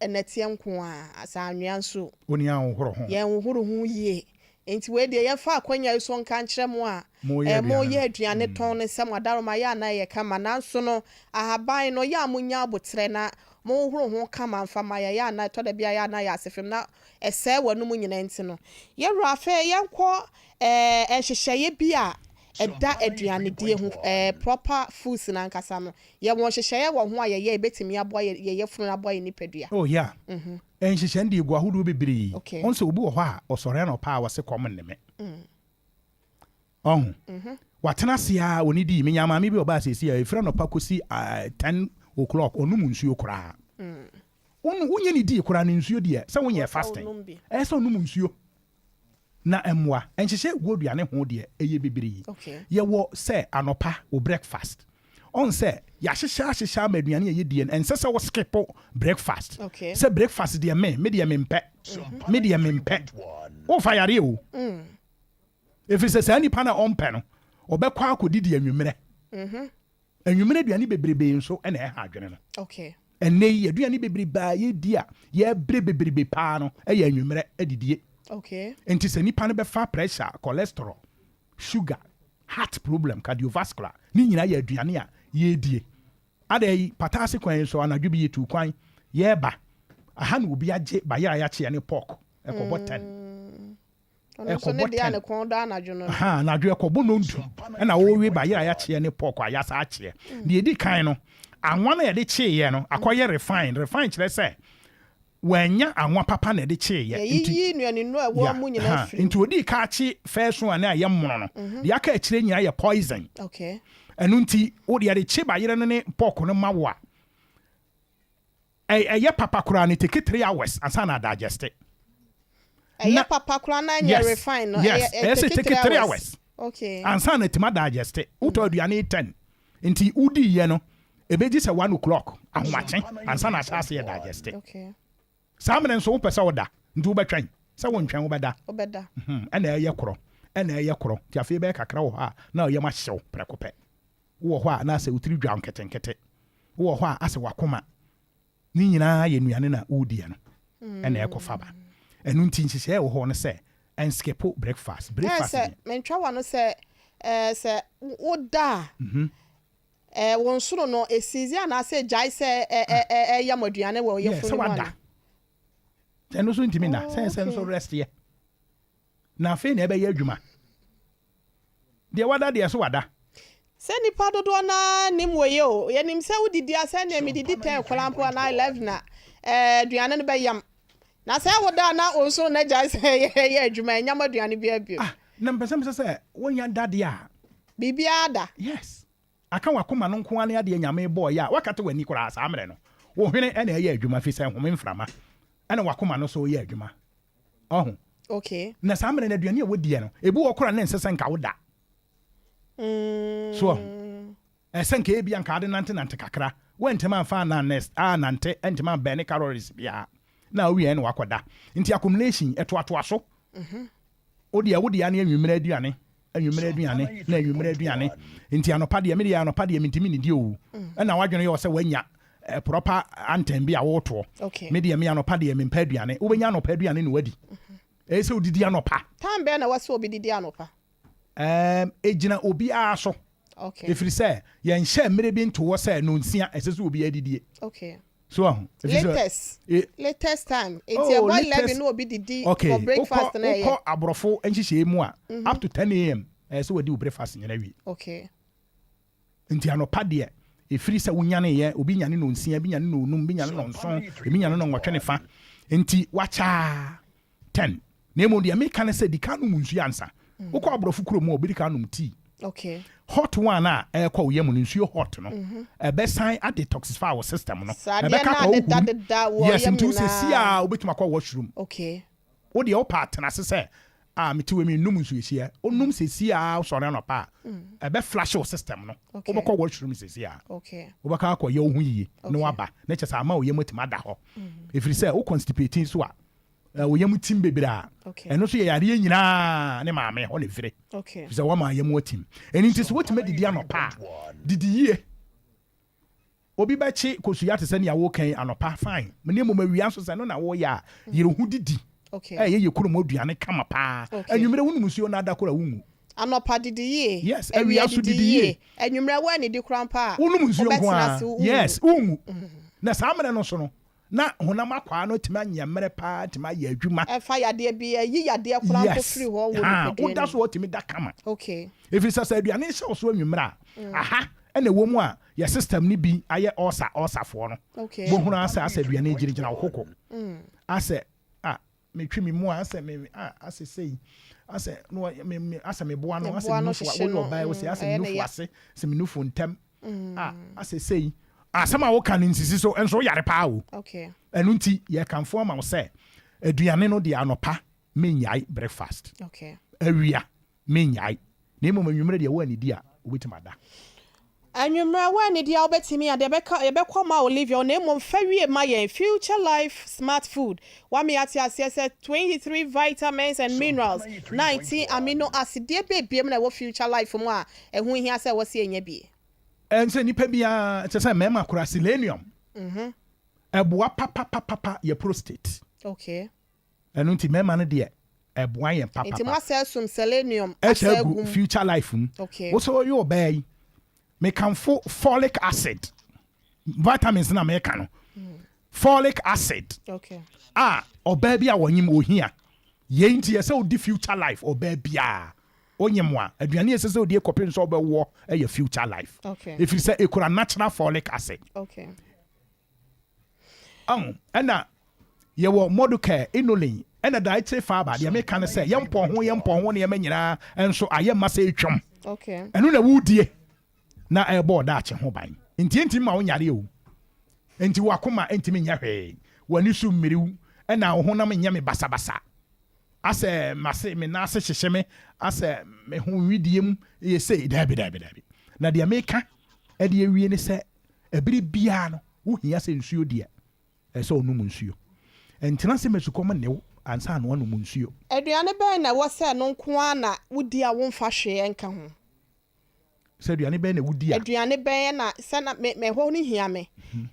nnɛteɛ nko ara, sɛ anwea nso o. Wo ne yɛanhohoro ho. Yɛnhohoro ho yie. Enti wei deɛ yɛmfa akwanya yi so nka nkyerɛ mo a moyɛ aduane tɔn no sɛ mo adaworoma yɛ a na ɛyɛ kama nanso no ahaban no yɛ a monya aboterɛ na monhohoro ho kama mfa ma yɛn yɛ a na ɛtɔ da bi a yɛ a na ayɛ asefem na ɛsɛe w'anom nyinaa nti no yɛwura afei yɛnkɔ ɛɛ nhyehyɛeɛ bi a ɛda aduanedie ho ɛɛ proper foods no ankasa no yɛwɔ nhyehyɛeɛ wɔ ho a yɛyɛ a ɛbɛtumi aboa yɛ yɛ yafunu no aboa yɛn nipadua. Oh yeah. Nhyehyɛe no deɛ ɛgu ahodoɔ bebree. Okay. Wohu sɛ obi wɔ hɔ a, ɔsɔre anɔpa a ɔse kɔm nne me. Ɔho. Watena ase ara, ɔnidii. Menyaa maame bi a ɔbaa seesei a, ɛfiri anɔpa kɔsi 10 o'clock, ɔnnom nsuo koraa. Wonyɛ ne dii koraa no, nsuo deɛ, sɛ wonyɛɛ fasting, ɛyɛ sɛ ɔnom nsuo. Na mmoa nhyehyɛe gu aduane ho deɛ, ɛyɛ bebree. Yɛwɔ sɛ anɔpa wo breakfast. Ɔn sɛ yɛahyehyɛ ahyehyɛ ama aduane a yɛdie no, ɛnsɛ sɛ wo skip breakfast. Sɛ breakfast deɛ me, me deɛ mempɛ. Me deɛ mempɛ. Wofa yareɛ o. Ɛfiri sɛ saa nipa no a ɔmpɛ no, ɔbɛkɔ akɔdidi anwummerɛ. Anwummere aduane bebrebe nso na ɛha adwene no. Ɛnnɛ yi, aduane bebrebe a yɛdi a yɛbrɛ bebrebe paa no yɛ anwummerɛ adidie. Nti sɛ nipa no bɛfa pressure, cholesterol, sugar, heart problem, cardiovascular, ne nyinaa yɛ aduane a yɛredie. Adɛn yi, Pataase kwan yi so anadwo bi yɛtuu kwan yɛreba, aha na obi agye bayerɛ a yɛakyeɛ ne pork ɛkɔbɔ 10. Ɔno nso ne Ɛkɔbɔ deɛ a ten. ne kɔn dɔ anadwo no no. Ahaa, anadwo ɛkɔbɔ nondu ɛna wowe bayerɛ a yɛakyeɛ ne pork a yɛasa akyeɛ. Deɛ ɛdi kan no, anwa no a yɛde kyeeɛ no akɔyɛ refined. Refined kyerɛ sɛ wɔannya anwa papa na ɛde kyeeɛ. Nti, Yɛayiyi nnuanennuro a ɛwɔ yeah, mu nyinaa ahaa, afiri mu. nti odii ka akye first one no a ɛyɛ mono no, deɛ aka akyire nyinaa yɛ poison. Okay. Ɛno nti, wo yɛde kye bayerɛ no ne pork no ma wo a, Ɛyɛ papa koraa no take 3 hours ansa na adigest. Ɛyɛ papa koraa na ɛnyɛ refine no. Yes, ɛyɛ sɛ take 3 hours Okay. Ansa na ɛtumi adigest. Wotɔ aduane 10 nti wodi yɛ no, ebegye sɛ 1 o'clock ahomakye ansa na ahyɛ ase yɛ digest. Saa mmerɛ nso wopɛ sɛ woda nti wobɛtwɛn sɛ wontwɛn, wobɛda. Wobɛda. Ɛna ɛyɛ korɔ, ɛna ɛyɛ korɔ nti afei bɛyɛ kakra wɔ hɔ a na ɔyam ahyew prɛko pɛ. Wowɔ hɔ a na asɛ wotiri dwa nketenkete. Wowɔ hɔ a asɛ wakoma ne nyinaa yɛ nnuane na wodiɛ no ɛna ɛkɔfa ba. Ɛno nti nhyehyɛeɛ wɔ hɔ no sɛ ɛnskip breakfast. Ɛyɛ Breakfast sɛ deɛ. mentwa w'ano sɛ ɛɛ sɛ woda a ɛɛ wo nsono no esizi anaasɛ egyae sɛ ɛ ɛ ɛ ɛyam aduane wɔ Yɛ yafunu sɛ no mu wada. ana? Ɛno nso ntumi nna. Sɛ ɛsɛ nso rest yɛ. Na afei na ɛbɛyɛ adwuma. Deɛ wada deɛ so wada. Sɛ nnipa dodoɔ no ara nnim wei o, yɛnim sɛ wodidi a sɛdeɛ medidi 10 koraa mpo anaa 11 a, ɛɛ aduane no bɛyam. Na sɛ woda a na wo nso na gyae sɛ yɛ adwuma, ɛnyam aduane biara bio. Ah, na mepɛ sɛ mesɛ sɛ wonya da deɛ a. Biribiara da. Yes. Aka w'akoma no nko ara ne adeɛ Nyame bɔɔeɛ a woakata w'ani koraa saa mmerɛ no. Wo hwene na ɛyɛ adwuma firi sɛ ɛhome mframa ɛna w'akoma no nso yɛ adwuma. Ɔho? Okay. Na saa mmerɛ no aduane a wodiɛ no, ebi wɔ hɔ koraa na ɛnsɛ sɛ nka woda. So wahu? Ɛsɛ nka ebia nka ade nantenante kakra. Woantumi amfa annante, antumi ambɛne calories biara, na wowiei na woakɔda. Nti accumulation, ɛtoatoa so. Wo deɛ, wo deɛ ne anwummerɛ aduane, anwummerɛ aduane, na anwummerɛ aduane. Nti anɔpa deɛ, me deɛ anɔpa deɛ mentumi nnidi o. Ɛna w'adwene yɛ wo sɛ woanya proper anthem bi a woretoɔ. Me deɛ, me anɔpa deɛ mempɛ aduane. Wobɛnya anɔpa aduane na woadi. Ɛyɛ sɛ wodidi anɔpa. Time bɛn na ɛwɔ sɛ obi didi anɔpa? Ɛɛm, egyina obiara so. Okay. Ɛfiri sɛ, yɛnhyɛɛ mmerɛ bi ntoo hɔ sɛ nnɔnsia ɛsɛ sɛ obiara didie. Okay. So wahu? Ɛfiri sɛ, Latest, e, latest time. Nti oh, ɛbɔ 11 latest, na obi didi okay, for breakfast wokɔ, na ɛyɛ. wokɔ aborɔfo nhyehyɛeɛ mu a, up to 10 am, ɛyɛ sɛ wadi wo breakfast nyina awie. Okay. Nti anɔpa deɛ, ɛfiri sɛ wonyaneeɛ, obi nyane nnɔnsia, ebi nyane nnɔnum, ebi nyane nnɔnson, ebi nyane nnɔnwɔtwe ne fa, nti wakyɛ ara. Ten. Na mmom deɛ meka ne sɛ di kan nom nsuo ansa. Wokɔ aborɔfo kuro mu a, obi di kan nom tea. Okay. Hot one a ɛrekɔ wo yam no, nsuo hot no, ɛbɛsan adetoxify wo system no. Sradeɛ Ɛbɛka no akɔ wo huru. adedadeda wɔ Yes, yam nti wo sɛsi nyinaa. a wobɛtumi akɔ washroom. Okay. Wo deɛ wopɛ a tena ase sɛ ah mete wei mennom nsuohyeɛ. Wonom sɛsi a wosɔre anɔpa a, ɛbɛ flush wo system no. Okay. Wobɛkɔ washroom sɛsi a. Okay. Wobɛka akɔyɛ wo ho yie na Okay. woaba. Na kyerɛ sɛ ama wo yam atumi ada hɔ. Ɛfiri sɛ wo constipate nso a, wo yam tim bebree a, ɛno nso yɛ yareɛ nyinaa ne maame hɔ na ɛfire, ɛfiri sɛ woama yam atim. Ɛno nti sɛ wotumi adidi anɔpa a, didi yie. Obi bɛkye kosua te sɛ nea woreka yi anɔpa, fine. Na mmom awia nso sɛ ɛno na woreyɛ a, yere ho didi. Ɛyɛ yɛ kurom aduane kama paa. Anwummerɛ wonom nsuo na ada koraa wonwu. Anɔpa didi yie. Yes, Awia awia nso didi didi yie. yie. Anwummerɛ woannidi koraa mpo a, Wonom nsuo nko wobɛtena ara. ase wonwu. Yes, wonwu. Na saa mmerɛ no nso no, Na honam akwaa no atumi anyɛ mmerɛ paa atumi ayɛ adwuma. Ɛfa yadeɛ bi, ɛyi yadeɛ koraa mpo Yes, firi hɔ wɔ haa, nipadua woda no so mu. a wotumi da kama. Okay. Ɛfiri sɛ sɛ aduane hyɛ wo so anwummerɛ a, aha na ɛwɔ mu a yɛ system no bi ayɛ ulcer, ulcer foɔ no. Okay. Wobɛhunu ara sɛ asɛ aduane gyinagyina wo koko. Asɛ ah, metwe me mu a asɛ me ah, asɛ sei, asɛ no me me asɛ me boa no, Ne asɛ boa me no nufu, hyehye woyɛ no, ɔbaa yi wo sɛ asɛ me ɛyɛ ne nufu ya. ase, asɛ me nufu ntɛm. Ah, asɛ sei. Asɛm a woka no nsisi so, nso woyare paa o. Okay. Ɛno nti, yɛkamfo ama wo sɛ, aduane no deɛ anɔpa mennyae breakfast. Okay. Awia mennyae. Na mmom anwummerɛ deɛ woannidi a, wobɛtumi ada. Anwummerɛ woannidi a wobɛtumi ada. Yɛbɛka, yɛbɛkɔ ma Olivia hɔ, na mmom fa wie ma yɛn. Future Life Smart Food. Woama yɛate aseɛ sɛ 23 vitamins and minerals, 19 amino acid, deɛ bɛn biom na ɛwɔ Future Life mu a ɛho hia sɛ ɛwɔ sɛ yɛnya bi? Ɛnsɛ nipa biara, ɛsɛ sɛ mmarima kora selenium. Ɛboa papapapapa yɛ prostate. Okay. Ɛno nti mmarima no deɛ ɛboa yɛn papapa. Nti mo asɛ asum selenium asɛ agu agu mu. Future Life mu. Okay. Wo sɛ woyɛ ɔbaa yi, mekamfo folic acid, vitamins na meka no. Folic acid. Okay. A ɔbaa bi a wɔnyem ohia. Yei nti ɛsɛ wodi Future Life ɔbaa biara. Wonyem a, aduane a ɛsɛ sɛ wodie kɔpem sɛ wobɛwoɔ yɛ Future Life. Okay. Ɛfiri sɛ ɛkura natural folic acid. Okay. Ɔho, ɛna yɛwɔ Modocare, Inulin, ɛna dietary fiber. Deɛ meka ne sɛ, yɛn mpɔho, yɛn mpɔho nneɛma nyinaa nso ayɛ ma sɛ ɛtwam. Okay. Ɛno na wodie na ɛrebɔ ɔdaakye ho ban. Nti ɛntumi ma wo nyare o. Nti w'akoma ntumi nyɛ hwee, w'ani so mmiriw, ɛna wo honam nyɛ me basabasa. Asɛ m'ase, me nan ase hyehye me, asɛ me ho nwideɛ mu yɛ sei. Daabi, daabi, daabi. Na deɛ meka de awie ne sɛ, ɛbere biara no, wohia sɛ nsuo deɛ, ɛsɛ sɛ wonom nsuo. Ntena ase ma sukɔm nne wo ansa na woanom nsuo. Aduane bɛn na ɛwɔ sɛ ɛno nko ara na wodi a womfa hwee nka ho? Sɛ aduane bɛn na wodi a. Aduane bɛn na sɛ na me me ɛhɔ no hia me.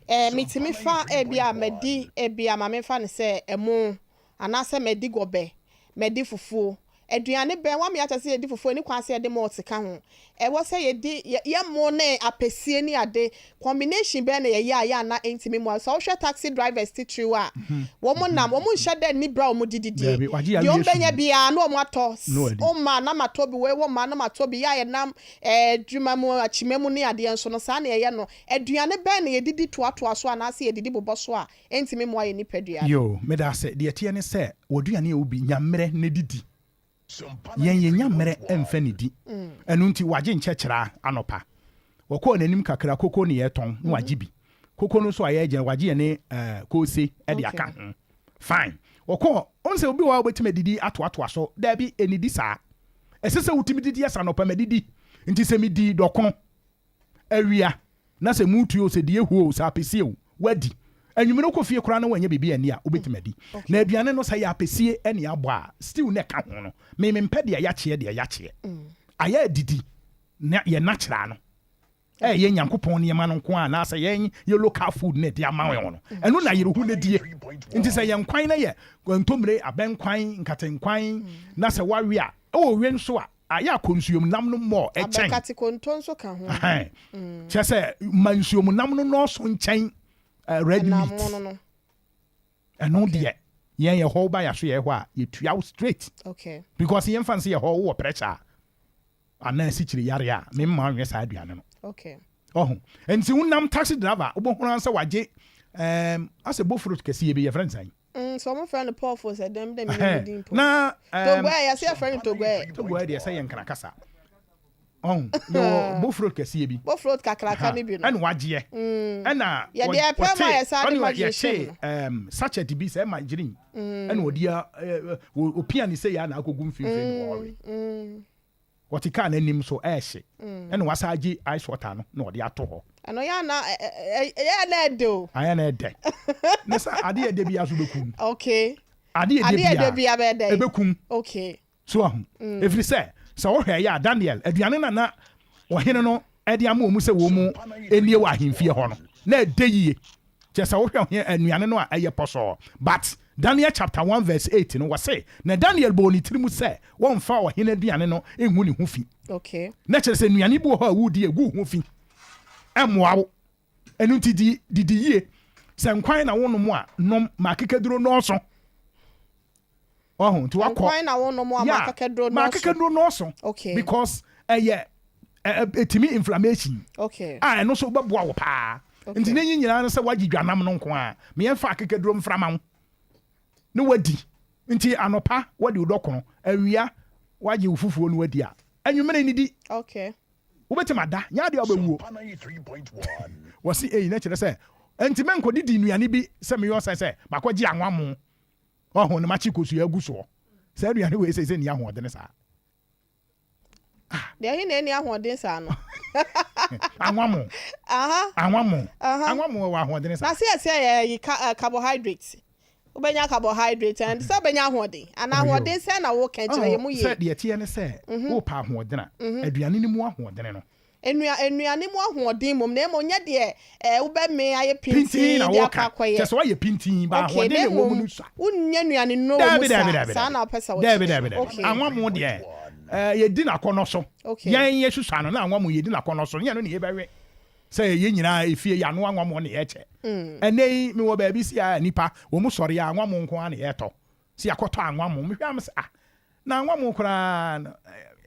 Ɛɛ metumi fa ebi a madi ebi a ma memfa no sɛ ɛmo anaasɛ madi gɔbɛ, madi fufuo. Aduane bɛn, woama yɛate sɛ yɛdi fufuo, ɛni kwan sɛ yɛde malt ka ho. Ɛwɔ sɛ yɛdi yɛ yɛ mo ne apɛsie ne ade. Combination bɛn na yɛyɛ a yɛ a na ɛntumi mmoa? Sɛ wohwɛ taxi drivers titiriw a, wɔn nam, wɔn nhyɛ da nni berɛ a wɔn de didie. Daabi, wagye Deɛ awie wɔn bɛnya sum. biara na wɔn atɔ. Na wadi. Wo ma na matɔ bi, wei wo ma na matɔ bi. Yɛ a yɛnam eh, adwuma mu, akyima mu ne adeɛ nso no, saa na yɛyɛ no. Aduane bɛn na yɛdidi toatoa so anaasɛ yɛdidi bobɔ so a ɛntumi mmoa yɛn nipadua no? Yoo, meda ase. Deɛ ɛteɛ ne sɛ, w'aduane a wobi, nya mmerɛ na didi. Yɛn yɛnnya mmerɛ mfa nnidi. Ɛno nti wagye nkyɛkyerɛ anɔpa. Wɔkɔɔ n'anim kakra, koko ne yɛtɔn, na wagye bi. Koko no nso a yɛregye no, wagye yɛne eh, koose de aka ho. Fine. Wɔkɔɔ, wohu sɛ obi wɔ hɔ a wobɛtumi adidi atoatoa so. Daabi, ɛnnidi saa. Ɛsɛ sɛ wotumi didi asa anɔpa, madidi. Nti sɛ medii dɔkono, awia, na sɛ mutu o, sɛ deɛ hu o, sɛ apɛsie o, woadi. Anwummere wokɔ fie koraa na woannya biribi anni a, wobɛtumi adi. Na aduane no, sɛ ɛyɛ apɛsie ne abɔ a, stew na ɛka ho no, me mempɛ deɛ yɛakyeɛ deɛ yɛakyeɛ. Ayɛ adidi na yɛ natural no, ɛyɛ Nyankopɔn nneɛma no nko ara anaasɛ yɛn yɛ local food na ɛde ama wɔn no, ɛno na yere ho na die. Nti sɛ yɛn kwan no yɛ ntommire, abɛnkwan, nkatenkwan, na sɛ woawe a, ɛwɔ we nso a, Ayɛ a kɔ nsuom nam no mmɔɔ kyɛn. Abɛkate konto nso ka ho. Ɛhɛn. Kyerɛ sɛ ma nsuom nam no nnɔɔso nkyɛn red Ɛnam meat. mono no. Ɛno Okay. deɛ yɛn yɛ hɔ woba yɛaso yɛ hɔ a yɛtua wo straight. Okay. Because yɛmfa no sɛ yɛ hɔ wowɔ pressure a anaa asikyire yare a memma wo nwɛ saa aduane no. Okay. Ɔho. Nti wonam taxi driver wobɛhunu ara sɛ wagye ɛɛm asɛ bofrot kɛseɛ bi yɛfrɛ no sɛn? Mm, sɛ wɔn frɛ no pɔfo sɛ dɛm dɛm mi din po. Na um, Togoɛ yɛsɛ yɛfrɛ no togoɛ. Togoɛ deɛ sɛ yɛ nkra kasa. Ɔn, yɛwɔ bofrot kɛseɛ bi. Bofrot kakraka no bi no. Ɛna wagyeɛ. Ɛna yɛde ɛpɛ ma yɛ saa de margarine hyɛ mu no. Um, sachet bi sɛ margarine. Ɛna ɔde opia ne sɛ yɛ na akɔgu mfimfini no wɔwe. Ɔte car no anim so ɛɛhye ɛna wasan agye ice water no na ɔde ato hɔ. Ɛno yɛ ana ɛyɛ na ɛdɛ o. Ayɛ na ɛdɛ. Ne sɛ ade yɛ dɛ biara so bɛkum. Okay. Ade yɛ dɛ biara bɛyɛ dɛ. Ɛbɛkum. Okay. So ahu. Ɛfiri sɛ sɛ wohwɛ ɛyɛ a Daniel aduane no a na ɔhene no de ama wɔn sɛ wɔn nnie wɔ ahemfie hɔ no na ɛdɛ yie. Kyerɛ sɛ wohwɛ ɔhe nnuane no a ɛyɛ pɔsɔɔ. But Daniel chapter one verse 8 no wɔse na Daniel bɔɔ ne tiri mu sɛ wɔmfa ɔhene aduane no ngu ne ho fi. Okay. Na kyerɛ sɛ nnuane bi wɔ hɔ a wodi a egu wo ho fi. Ɛmmoa wo. Ɛno nti di didi yie. Sɛ nkwan na wonom a, nom ma akekaduro nnɔɔso. Ɔho nti wakɔ. Nkwan na wo nom a ma akakaduro nnɔɔso. Ma akakaduro nnɔɔso. Okay. Because ɛyɛ ɛtumi inflammation. Okay. A ɛno nso bɛboa wo paa. Okay. Nti ne nyi nyinaa no sɛ wagye dwanam no nko a, ma yɛmfa akakaduro mfra ma wo na wadi. Nti anɔpa wadi wo dɔkono, awia wagye wo fufuo no wadi a, anwummere nidi. Okay. Wobɛtumi ada, nyɛ adeɛ a wobɛwuo. Wɔse ei na kyerɛ sɛ nti mɛnkɔdidi nnuane bi sɛ meyɔ sɛ sɛ makɔgye anwammo. Ɔho no makye kosua agu soɔ. Saa aduane wei seisei nni ahoɔdene saa. Ah. Deɛ he na ɛnni ahoɔden saa no? Anwamo. Aha. Anwamo. Aha. Anwamo wɔ ahoɔdene saa. Na se yɛsɛ yɛ yi ka, uh, carbohydrate. Wobɛnya carbohydrate and sɛ wobɛnya ahoɔden. Ana ahoɔden sɛ na woka kyerɛ yɛ mu yie. Sɛ deɛ ɛteɛ ne sɛ wopɛ ahoɔdene a, aduane no mu ahoɔdene no. Nnua, nnuane mu ahoɔden mmom, na mmom nyɛ deɛ ɛɛ wobɛmee ayɛ Pintinn pintinn na de akɔ woka. akɔyɛ. Kyerɛ sɛ woayɛ pintinn, but Okay, ahoɔden na na ɛwɔ mu mmom no sua. wonnya nnuanennuro wɔ Daabi, mu daabi, saa. daabi, Saa daabi. na wopɛ sɛ Daabi, wokyerɛ. daabi, daabi. Okay. Anwammo deɛ, ɛɛ yɛdi no akɔnnɔ so. Okay. Yɛn yɛsusua no, na anwammo yɛdi no akɔnnɔ so. Nyɛ ɛno na yɛbɛwe. Sɛ yɛn nyinaa efie yɛanoa anwammo na yɛkyɛ. Ɛnnɛ yi, mewɔ baabi sei a nnipa, wɔn sɔre a, anwammo nko ara na yɛtɔ. Sɛ yɛakɔtɔ anwammo, mehwɛ a mese ah, na anwammo koraa no,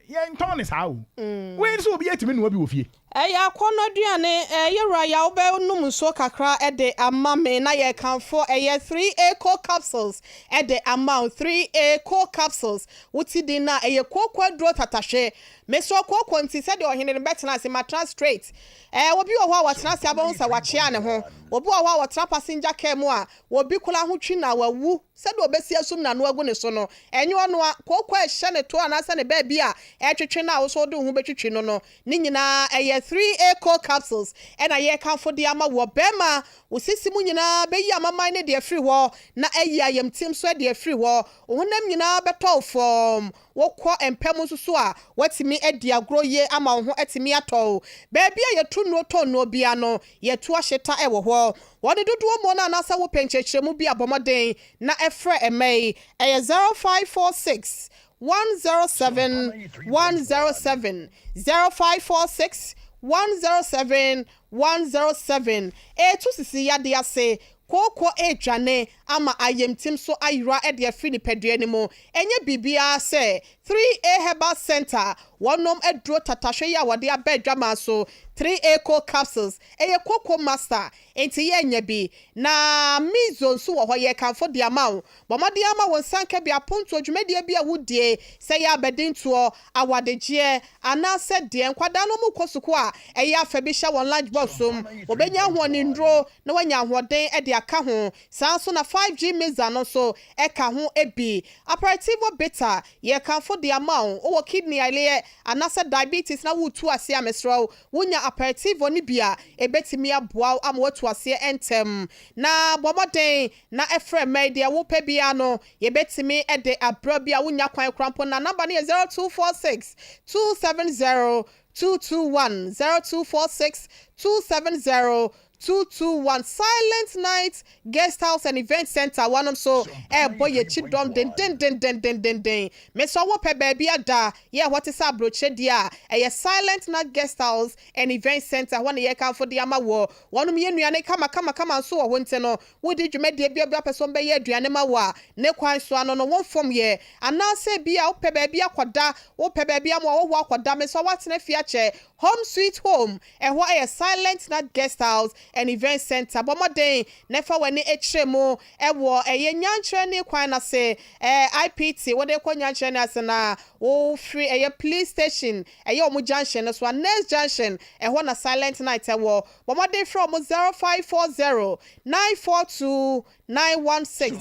yɛntɔn no saa o. Wei nso obiara tumi noa bi wɔ fie. Ɛyɛ akɔnnɔ aduane, yɛwura Yaw bɛ nom nsuo kakra de ama me na yɛkamfo ɛyɛ 3A Co capsules de ama wo, 3A Co capsules, wo ti din no a ɛyɛ kooko aduro tatahwe, mesrɛ kooko nti sɛdeɛ ɔhene no bɛtena ase matena straight, ɛɛ obi wɔ hɔ a wɔtena ase abɛhu sɛ wakyea ne ho, obi wɔ hɔ a wɔtena passenger car mu a obi koraa ho twi na wawu. Sɛdeɛ ɔbɛsi asum n'ano agu ne so no, ɛnyɛ ɔno a, kooko a ɛhyɛ ne to anaasɛ ne baabi a ɛretwetwe no a wo nso wode wo ho bɛtwitwi no no, ne nyinaa ɛyɛ 3A Core Capsules na yɛrekamfo de ama wo. Ɔbarima, wo sisi mu nyinaa bɛyi amaman no de afiri hɔ na ayi ayamtim nso de afiri hɔ. Wo honam nyinaa bɛtɔ wo fɔmm. Wokɔ mpa mu nso so a, woatumi adi agorɔ yie ama wo ho atumi atɔ wo. Baabi a yɛtu nnuro tɔ nnuro biara no, yɛtu ahyeta wɔ hɔ. Wɔ ne dodoɔ mu no anaasɛ wopɛ nkyerɛkyerɛmu bi a bɔ mmɔden na frɛ mma yi, ɛyɛ 0546. 107 107, 0546 107 107. Ɛretu sisi yadeɛ ase, kooko redwane ama ayamtim so ayera de afiri nipadua no mu. Ɛnyɛ biribiara sɛ 3A Herbal Centre wɔnom aduro tatahwe yi a wɔde aba adwaman so, 3A Cold Capsules, ɛyɛ kooko master, enti yɛanya bi. Na Mizo nso wɔ hɔ, yɛrekamfo de ama wo. Bɔ mmɔden ara ma wo nsa nka bi apontoɔ dwumadie bi a wodie, sɛ ɛyɛ abadintoɔ, awadegyeɛ, anaasɛ deɛ nkwadaa no wɔkɔ sukuu a ɛyɛ afa bi hyɛ wɔn lunch box mu. Wɔbɛnya ahoɔdennuro na wɔanya ahoɔden de aka ho. Saa ara nso na 5G Mixer no nso ka ho bi. Aperitivo Bitter, yɛrekamfo de ama wo. Wowɔ kidney yareɛ anaasɛ diabetes na woretu aseɛ a, mesrɛ wo, wonya aperitivo no bi a, ɛbɛtumi aboa wo ama woatu aseɛ ntɛm. Na bɔ mmɔden Na frɛ mmɛn deɛ wopɛ biara no yɛbɛtumi de abrɛ bi a wonnya kwan koraa mpo na number no yɛ 0246 270 221 0246 270 221 Silent Night Guest House and Event Center wɔnom so ɛrebɔ yɛkyi dɔm dendendendendenden mesɛ wopɛ baabi ada yɛ hɔ te sɛ aburokyerɛ deɛ a ɛyɛ Silent Night Guest House and Event Center hɔ na yɛkamfo de ama wɔ wɔnom yɛ nnuane kama kama kama nso wɔ hɔ nti no Wodi dwumadie bi a wopɛ sɛ wɔbɛyɛ aduane ma wo a, ne kwan so ano no, wo mfom yɛ. Anaasɛ ebia wopɛ baabi akɔda, wopɛ baabi ama w'ahɔhoɔ akɔda, mesrɛ wo woatena fie akyɛ. Home Sweet Home, ɛhɔ yɛ Silent Night Guest House and Event Centre. Bɔ mmɔden na fa w'ani kyerɛ mu wɔ ɛyɛ Nyankyerɛni kwan no ase, IPT, wode rekɔ Nyankyerɛni ase no a, wofiri ɛyɛ Police Station, ɛyɛ wɔn junction no so a, next junction, ɛhɔ na Silent Night wɔ. Bɔ mmɔden frɛ wɔn 0540 942 916,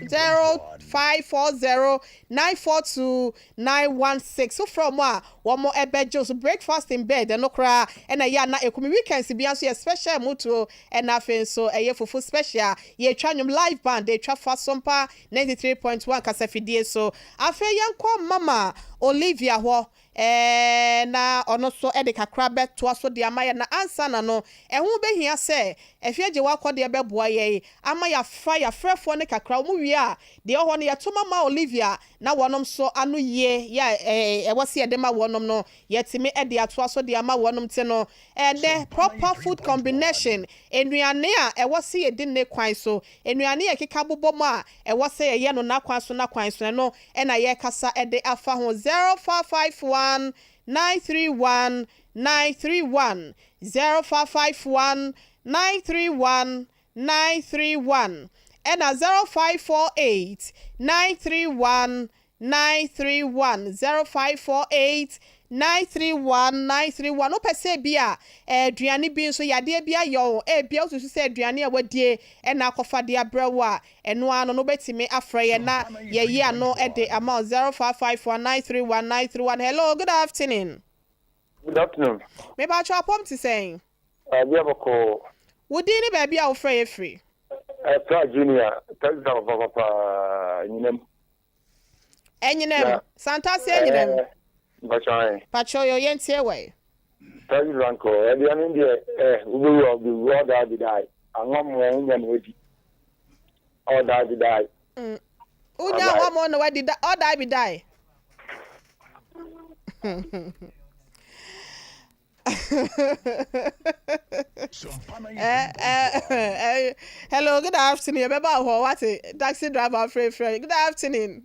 0540 942 916. Wofrɛ wɔn a, wɔbɛgye wo so. Breakfast in bed, ɛno koraa na ɛyɛ a na ɛkumi. Weekends biara nso yɛ special mutuo, ɛna afei nso ɛyɛ fufu special. Yɛtwa nnwom live band, ɛtwa fa Sompa 93.1 kasafidie so. Afei yɛnkɔ Mama Olivia hɔ. Ɛɛ, na ɔno nso de kakra bɛtoa so de ama yɛn. Na ansa na no, ɛho bɛhia sɛ Afie Agyewa-Akɔdeɛ bɛboa yɛn ama yɛafa yɛn afrɛfoɔ no kakra. Wɔn wie a, deɛ ɛwɔ hɔ no, yɛto ma ma Olivia na wɔnom nso ano yie yɛ a ɛwɔ sɛ yɛde ma wɔnom no, yɛatumi de atoa so de ama wɔnom. Nti no, ɛnnɛ, proper food combination, nnuane a ɛwɔ sɛ yɛdi ne kwan so, nnuane a yɛkeka bobɔ mu a ɛwɔ sɛ yɛyɛ no n'akwan so n'akwan so, ɛno na yɛrekasa de afa ho 0551 931 931 0551 931 931 ɛna 0548 931 931 0548 931 931 Wopɛ sɛ ebia aduane bi nso yadeɛ bi ayɛ wo, ebia wosusu sɛ aduane a wadie na akɔfa de abrɛ wo a, ɛno ara no no wobɛtumi afrɛ yɛn na yɛayi ano de ama wo 0551 931 931 Hello, good afternoon. Good afternoon. Mepakyɛw apɔm te sɛn? Baabi a bɔkɔɔ. Wo din ne baabi a wofrɛ yɛ firi? Ɛfra Junior, taxi driver papapaa, Anyinam. Anyinam, Santase Anyinam. Ɛɛ, mpakyɛw ae. Pakyɛw yɛ yɛntie wɛ. Taxi rank ɔ, aduane deɛ eh, wobɛwu a wobɛwu, all die be die. Anwamoɔ wonya na wadi, all die be die. Mm. Wonya anwamoɔ na wadi, all die be die. Eh, eh, eh, hello, good afternoon. Yɛbɛba hɔ wate taxi driver frɛfrɛ. Good afternoon.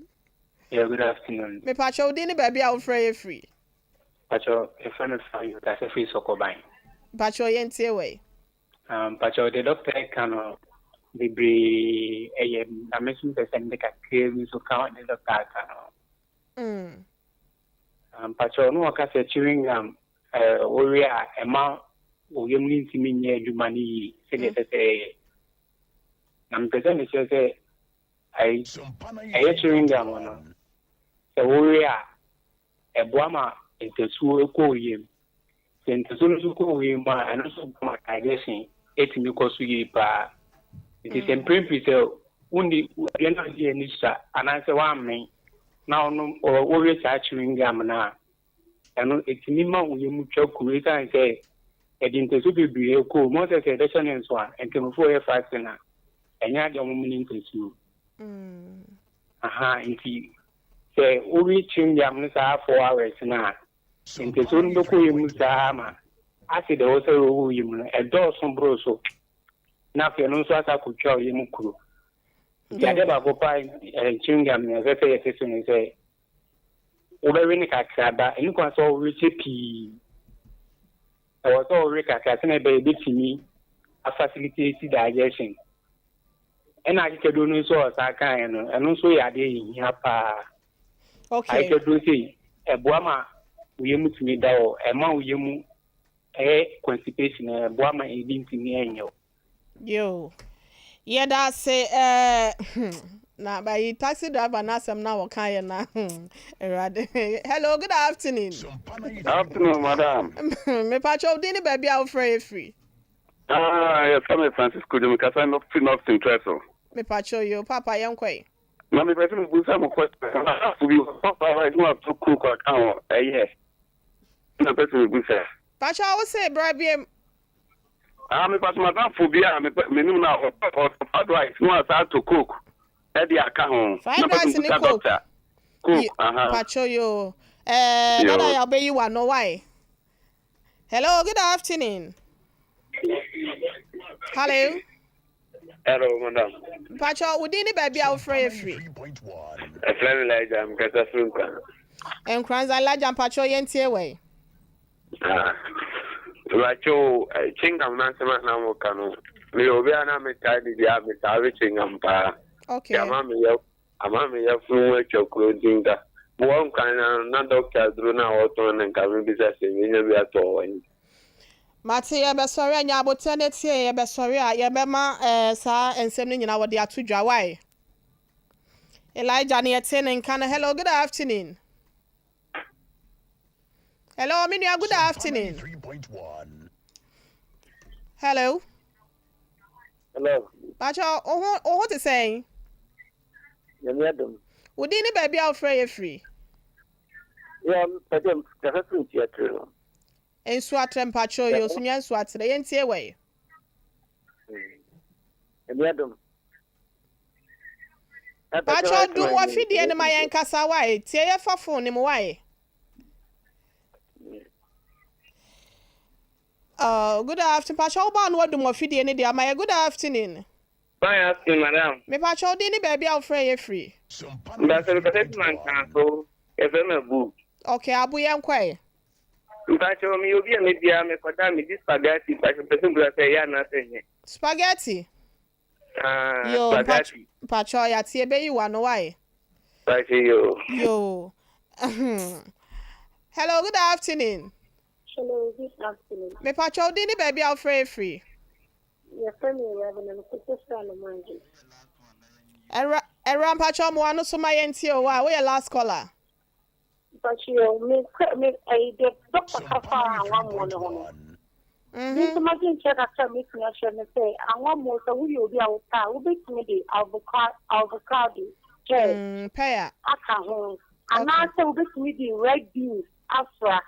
Yeah, good afternoon. Mepakyɛ wo din ne baabi a wofrɛ yɛ firi. Pakyɛ yɛfrɛ me Fayo kasa firi Sɔkɔban. Pakyɛ yɛntie wɔ Um, pakyɛ deɛ dɔkta ɛka no bebree ɛyɛ na me nso mepɛ sɛ mede kakraa bi nso ka deɛ dɔkta aka no. Mpakyɛw na wɔka sɛ chewing gum wowe a ɛma wo yam no ntumi nyɛ adwuma no yie sɛdeɛ ɛsɛ sɛ ɛyɛ. Na mepɛ sɛ mekyerɛ sɛ ɛyɛ chewing gum no sɛ wowe a ɛboa ma ntasuo kɔ wo yam. Sɛ ntasuo no nso kɔ wo yam a, ɛno nso boa ma digestion tumi kɔ so yie paa. Nti sɛ mprɛn pii sɛ wonni aduane a wodi ani sua anaasɛ woammen na wonom wowe saa chewing gum no a, ɛno ɛtumi ma wo yam twa kuru ɛsiane sɛ ɛde ntasuo bebree kɔ mu. Sɛ sɛ yɛbɛhyɛ no nso a, nkramofoɔ yɛ fasting a, ɛnyɛ adeɛ a wɔmene ntasuo. Aha, nti. Sɛ wowe chewing gum no saa 4 hours no a, ntasuo no bɛkɔ yɛ mu saa ma acid a ɛwɔ sɛ ɛwɔ yɛ mu no ɛdɔɔso boro so, na afei ɛno nso asa akɔtwa wo yɛ mu kuro. Nti adeɛ baako pa chewing gum no ɛsɛ sɛ yɛte so no sɛ wobɛwe ne kakra ba ɛne kwan sɛ wɔwe kyɛ pii. Ɛwɔ sɛ wɔwe kakra sɛnɛ ɛbɛyɛ bɛtumi afacilitate digestion. Ɛna akekaduro no nso a ɔsan kaeɛ no, ɛno nso yɛ adeɛ yɛhia paa. Akekaduro sei ɛboa ma wo yam tumi da hɔ, ɛma wo yam ɛyɛ constipation, ɛboa ma ebi ntumi ɛnyɛ wo. Yo, yɛda ase. Na bayi taxi driver n'asɛm na wɔka yɛ na Awurade. Hello, good afternoon. Afternoon, madam. Mepatwa wo din ne baabi a wofrɛ yɛ firi? Ah, yɛfrɛ me Francisco Dwom, kasa no fi North Central. Mepatwa yo, papa, yɛnkɔ yi. Na mepɛ sɛ mebusa mo question. Afo bi wɔfa rice na wato Coke aka ho, ɛyɛ? Na pɛ sɛ mebusa. Patwa, wo se bra biem. Ah, mepɛ sɛ madamfo bi a menim no a ɔtɔ fried rice na wasa ato Coke ɛde aka ho. Fried Na pɛ sɛ rice ne mebusa Coke? doctor. Coke, aha. Patwa yo, Yo. Dada yɛ ɔbɛyi wa no why. Hello, good afternoon. Hello. Hello, madam. Mpatwa wo din ne baabi a wofrɛ yɛ firi? Ɛfrɛ me Elijah, mkasa firi Nkran. Nkranza Elijah, mpatwa yɛntie wɔ. Ah, Mepakyɛw, chewing gum n'asɛm a na moka no, meyɛ obi a na metaa didi a metaa we chewing gum paa. Ama meyɛ funu mu atwa kuro, nti nka mewɔ Nkran na doctor aduro no a wɔtɔn no, nka mebisa sɛ menya bi atɔ wɔ hɔ. Mate, yɛbɛsɔre anya abotɛ no tie. Yɛbɛsɔre a yɛbɛma saa nsɛm no nyinaa wɔde ato dwa wae. Elijah ne yɛte ne nka no. Hello, good afternoon. Hello, me nua, good afternoon. Hello. Hello. Pakyɛ, wo ho te sɛn? Nyame adom. Wo din ne baabi a wofrɛ yɛ firi? Yɛ pɛdɛ kasa firi Nsuatere no. Nsuatrɛ, mpakyɛ yɛ osumia Nsuatrɛ, yɛntie wɔ yi. Nyame adom. Pakyɛ, dum wafidie no ma yɛn kasa wae. Tie yɛfa phone ne mu wae. Good afternoon. Pakyɛ, wo baa no wadum wafidie no deɛ ama yɛ. Good afternoon. Fine afternoon, madam. Mepakyɛ, wo din ne baabi a wofrɛ yɛ firi? Mbasɛ mekasa fi Mankanso, yɛfrɛ me Abu. Okay, Abu, yɛn kɔɛ. Mpakyɛ, meyɛ obi a mebia mekɔda medi spaghetti. Mpakyɛ, mpɛ sɛ mbisa sɛ ɛyɛ anaasɛ nyɛ. Spaghetti? Ah, Yo. Spaghetti. Mpakyɛ, yɛate, ɛbɛyi wa no wae. Mpakyɛ yo. Yo. Hello, good afternoon. Hello, good afternoon. Mepakyɛ, wo din ne baabi a wofrɛ yɛ firi? Yɛfrɛ me Reverend Mekɔsɛ firi Alomangye. Ɛwura, ɛwura, mpakyɛ, ɔmo ano so ma yɛntie o a woyɛ last caller. Mpakyɛ, me me ɛyi deɛ doctor ka fa anwammoɔ no ho no. Me nso magye nkyerɛ kakra a mɛtumi ahyɛ ne sɛ anwammoɔ, sɛ woyɛ obi a wopɛ a, wobɛtumi de avocado pear Pear. aka ho anaasɛ wobɛtumi de red beans afra.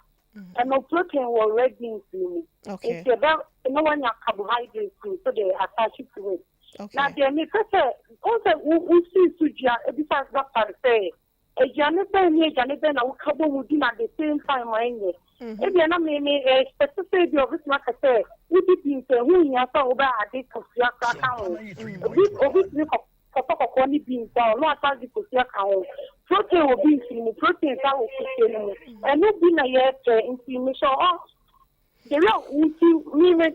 Ɛno protein wɔ red beans no mu. Nti ɛbɛ na wanya carbohydrate nso de attach to it. Na deɛ mepɛ sɛ wo sɛ wosii so dua ebisa doctor sɛ aduane bɛn ne aduane bɛn na woka bɔ mu di na the same time a ɛnyɛ ebia na me expect sɛ ebi a obetumi aka sɛ wodi beans a, ɛho nhia sɛ wobɛ ade kosua kora ka ho. Obi tumi kɔtɔ kɔkɔɔ ne beans a ɔno asa de kosua ka ho. Protein wɔ beans no mu, protein sa wɔ kosua no mu, ɛno bi na yɛpɛ. Nti mehyɛ ɔ the way a wuti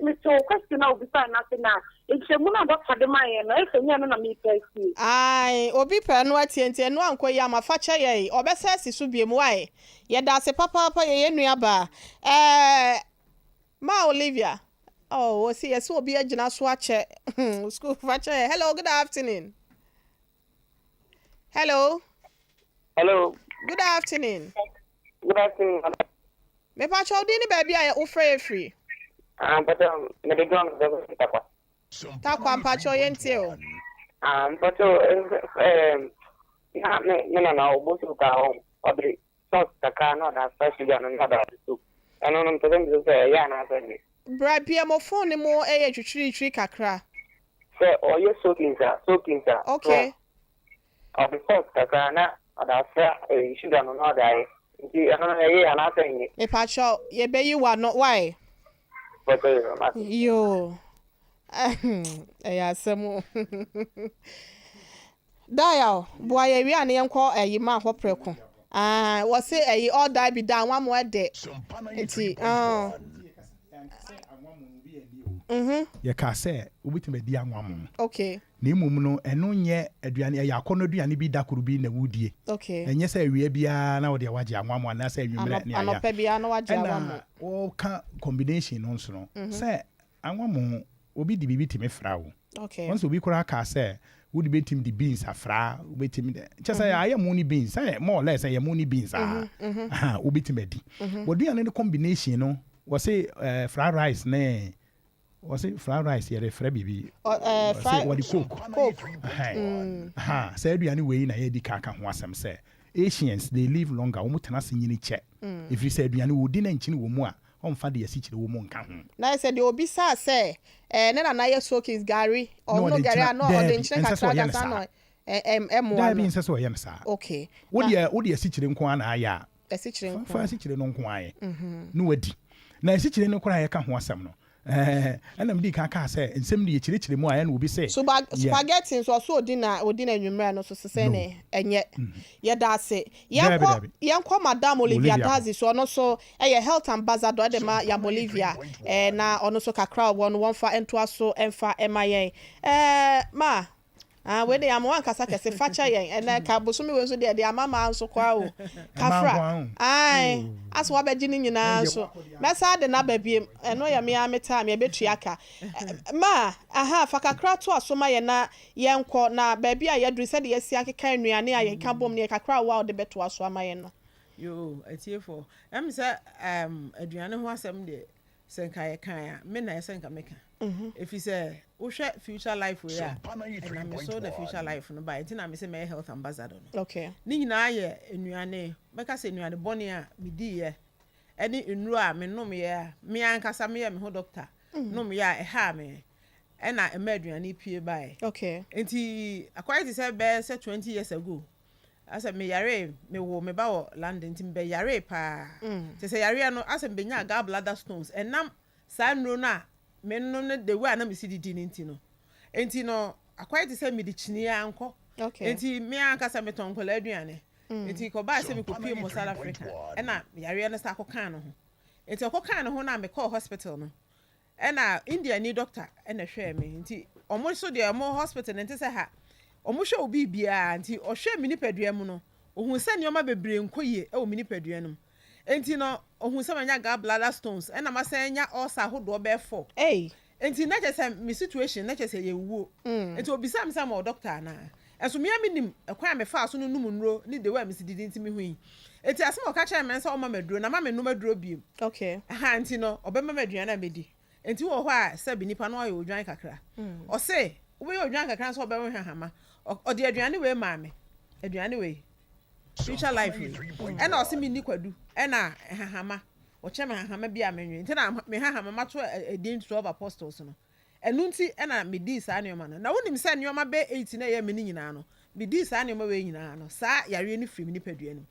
me te wo question a obisa n'ase na nkyɛmu na doctor de ma yɛn no, ɛsɛ nyɛ no na mepɛ asie. Ai, obi pɛ no atie, nti ɛno ankɔ yi ama fa kyɛ yɛ. Ɔbɛsɛ asi so biem wae. Yɛda ase papaapa, yɛyɛ nua baa ma Olivia. Oh, wɔsi yɛsɛ obi agyina so akyɛ school fa kyɛ yɛ. Hello, good afternoon. Hello. Hello. Good afternoon. Good afternoon, madam. Mepakyɛ, wo din ne baabi a wofrɛ yɛ firi? Ah, mpakyɛ, mede John sɛ Takwa. Takwa, mpakyɛ, yɛntie o. Ah, mpakyɛ, na me nana ɔbɔ soup a ɔde salt kakra na ɔde asra sugar no na ɔde ade soup. Ɛno no mpɛ sɛ mbisa sɛ ɛyɛ anaasɛ nyɛ. Bra bia mo phone ne mu ɛyɛ twitwiritwiri kakra. Sɛ ɔyɛ soakings a Okay. Ɔde salt kakra na Ɔde afra ɛyi sugar no na ɔde ayɛ. Nti ɛno no ɛye anaasɛ ɛnyɛ? Mepakyɛw yɛbɛyi w'ano wai? Mpakyɛw yoo mate. Yoo ɛyɛ asɛm o. Dial boa yɛ wie a na yɛnkɔ ɛyi maa hɔ prɛko. Ah wɔse ɛyi all die bi da anwa mo ɛdɛ nti ah. Mhm. Yɛkaa sɛ wobɛtumi adi anwa mo. Okay. Na mmom no, ɛno nyɛ aduane, ɛyɛ akɔnnɔ aduane bi da koro bi na wodie. Okay. Ɛnyɛ sɛ awia biara na wodeɛ woagye anwammo anaasɛ anwummerɛ ne ayɛ. Anɔpa biara na woagye anwammo. Ɛna wɔka combination no nso no, sɛ anwammo obi de biribi tumi fra wo. Okay. Wɔn sɛ obi koraa kaa sɛ wode bɛtumi de beans afra, wobɛtumi de, kyɛ sɛ ayɛ mo ne beans, sɛ more or less ɛyɛ mo ne beans a, aha, wobɛtumi adi. W'aduane no combination no, wɔse eh, fried rice ne Wɔse fried rice yɛde frɛ biribi. Wɔse wɔde coke. Coke. Ɛhɛn. Saa aduane wei na yɛadi kan aka ho asɛm sɛ Asians they live longer, wɔn tena ase nyini kyɛ. Ɛfiri sɛ aduane wɔdi na nkyene wɔ mu a, wɔmfa deɛ asikyire wɔ mu nka ho. Na ayɛ sɛ deɛ ɔbisaa sɛ ɛɛ ne nana yɛ soakings gari, ɔhono gari a na ɔde nkyene kakra ka saa na ɛmmoa no. Daabi, ɛnsɛ sɛ ɔyɛ no saa. Okay. Wo deɛ wode asikyire nko ara na ayɛ a, Asikyire nko. Fa asikyire no nko ara yɛ na wadi. Na asikyire no koraa a yɛka ho asɛm no, ɛna medii kan kaa sɛ nsɛm no yɛkyerɛkyerɛ mu a ɛna obi se yɛ. Spaghetti nso ɔse ɔdi na ɔdi no anwummerɛ no nso sesɛn ne ɛnyɛ. Yɛda ase. Yɛnkɔ yɛnkɔ Madam Olivia Dadzie so ɔno nso yɛ health ambassador de ma Yam Olivia na ɔno nso kakra a ɔwɔ no wɔmfa ntoa so mfa mma yɛn. Ma Ah wei deɛ ama wankasa kɛse fakyɛ yɛn ɛnɛ ka bosome wei nso deɛ ɛde ama maa nso koraa o kafra ae asɛ wabɛgye ne nyinaa nso mɛsan de no aba biem ɛno yɛ me ara me time yɛbɛtua ka ma aha fa kakra to aso ma yɛn na yɛnkɔ na baabi a yɛaduru sɛdeɛ yɛasi akeka nnuane a yɛka bom ne yɛ kakra a wo a wode bɛtoa so ama yɛn no. Yoo atiefoɔ ɛm sɛ ɛɛm aduane ho asɛm deɛ Sɛ nka yɛkae a, me na ɛsɛ nka meka. Ɛfiri sɛ wohwɛ future life wei a, ɛnam me so na future life no baeɛ. Nti na mese mɛyɛ health ambassador no. Okay. Ne nyinaa yɛ nnuane, mɛka sɛ nnuane bɔne a mediiɛ ɛne nnuro a menomyɛ a me ankasa meyɛ me ho doctor nomyɛ a ɛhaa me ɛna ɛma aduane pue baeɛ. Okay. Nti akɔyɛ te sɛ bɛyɛ sɛ 20 years ago Asɛ me yaree, me woo me ba wɔ London nti me bɛ yaree paa. Kyerɛ sɛ yareɛ no asɛ me bɛ nyaa gall bladder stones ɛnam saa nnuro no a me nom ne the way a na me si didi no nti no. Nti no akɔyɛ te sɛ me de kyini ara nkɔ. Nti me ankasa me tɔn nkwadaa aduane. Nti kɔ baa sɛ me kɔ pie mu wɔ South Africa ɛna yareɛ no san kɔ kaa ne ho. Nti ɛkɔ kaa ne ho no a me kɔɔ hospital no Ɛna India ni doctor na ɛhwɛɛ me nti ɔmo nso deɛ ɔmo hospital no nte sɛ ha ɔmo hwɛ wo biribiara nti ɔhwɛɛ me nipadua mu no ohun sɛ nneɛma bebree nkɔ yie ɛwɔ me nipadua no mu nti no ohun sɛ manya gall bladder stones ɛna masan anya ulcer ahodoɔ bɛyɛ four Ei. nti na kyerɛ sɛ me situation na kyerɛ sɛ ɛyɛ wuo nti obisaa me sɛ mewɔ doctor anaa Nso me ara menim ɛkwan a mefaa so nonom nnuro ne the way a mesi didi nti mehui. Enti asɛm a ɔka kyerɛɛ me ne sɛ ɔmma me aduro na mma mennom aduro bio. Okay. Aha nti no ɔbɛma me aduane a mɛdi. Enti wɔ hɔ a sɛbe nipa no ayɛ odwan kakra. Ɔse wobɛyɛ odwan kakra nso ɔbɛwe hwahama. Ɔde aduane wei maa me. Aduane wei. Future life wei. Ɛna ɔse menni kwadu ɛna hahama. Ɔkyerɛ me hahama bi a menwe. Nti na me hahama mato edin 12 apostles no. Ɛno nti na medii saa nneɛma no. Na wonim sɛ nneɛma bɛyɛ eight na ɛyɛɛ me no nyinaa no, medii saa nneɛma wei nyinaa no, saa yareɛ no firii me nipadua no mu.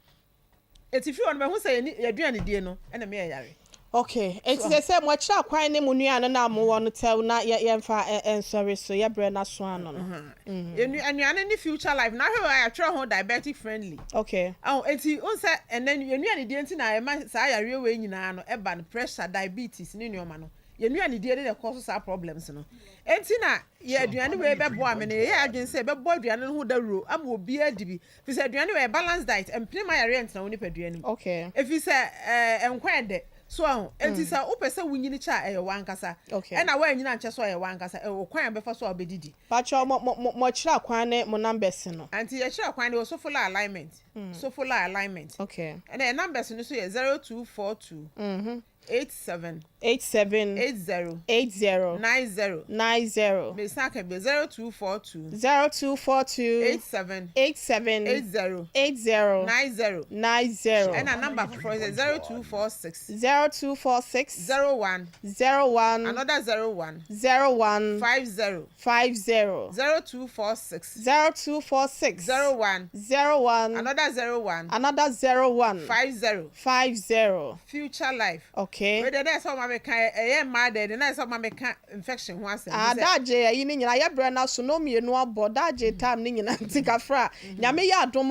Enti firi hɔ no, mahu sɛ yɛn yɛn aduanedie no na ɛma yɛyare. Ok, enti seesei mo akyiri akwan ne mo nnuane no a mowɔ no tɛw na yɛ yɛmfa nsɔre so, yɛ berɛ no aso ano no. Yɛn nnuane ne future life no, ahwɛ wei a yɛatwerɛ ho diabetic friendly. Ok. Ahu, enti wohu sɛ ɛnnɛ yɛn nnuanedie nti na ɛma saa yareɛ wei nyinaa no ɛba no, pressure, diabetes ne nneɛma no. Yɛn nnuanedie no na ɛkɔ so saa problems no. Enti na yɛ aduane wei bɛboa me no, yɛyɛɛ adwene sɛ yɛbɛbɔ aduane no ho dawuro ama obiara adi bi. Firi sɛ aduane wei ɛyɛ balanced diet, ɛmpene ma yareɛ ntena wo nipadua no mu. Okay. Ɛfiri sɛ ɛɛ nkwa ɛdɛ. So ahu? Enti sɛ wopɛ sɛ wonyini kyɛ a, ɛyɛ w'ankasa. Okay. Ɛna woanyini ankyɛ so a, ɛyɛ w'ankasa. Ɛwɔ kwan a wobɛfa so a wobɛdidi. Pakyɛw mo mo mo kyerɛ kwan ne mo numbers no. Aunty yɛkyerɛ kwan no wɔ Sofola alignment. Sofola alignment. Okay. Ɛna yɛn numbers no nso yɛ 0242. 87. 87. 80. 80. 90. 90. Mesan aka bio, 0242. 0242. 87. 87. 80. 80. 90. 90. Ɛna number foforɔ sɛ 0246. 0246. 01. 01. Another 01. 01. 50. 50. 0246. 0246. 01. 01. Another 01. Another 01. 50. 50. Future Life. Okay. Wei deɛ na ɛsɛ ɔma meka ɛyɛ mmaa deɛ deɛ na ɛsɛ ɔma meka infection ho asɛm. Ah, daagye ayi ne nyinaa yɛbrɛ no aso no mmienu abɔ daagye time ne nyinaa nti kafra. Nyame yɛ adom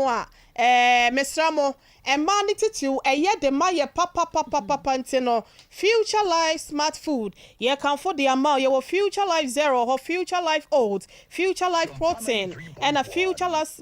a mesrɛ mo, mmaa ne titiw ɛyɛ de ma yɛ papapapapa nti no Future Life Smart Food yɛkamfo de ama wo. Yɛwɔ Future Life Zero hɔ, Future Life Oats, Future Life Protein, ɛna Future Life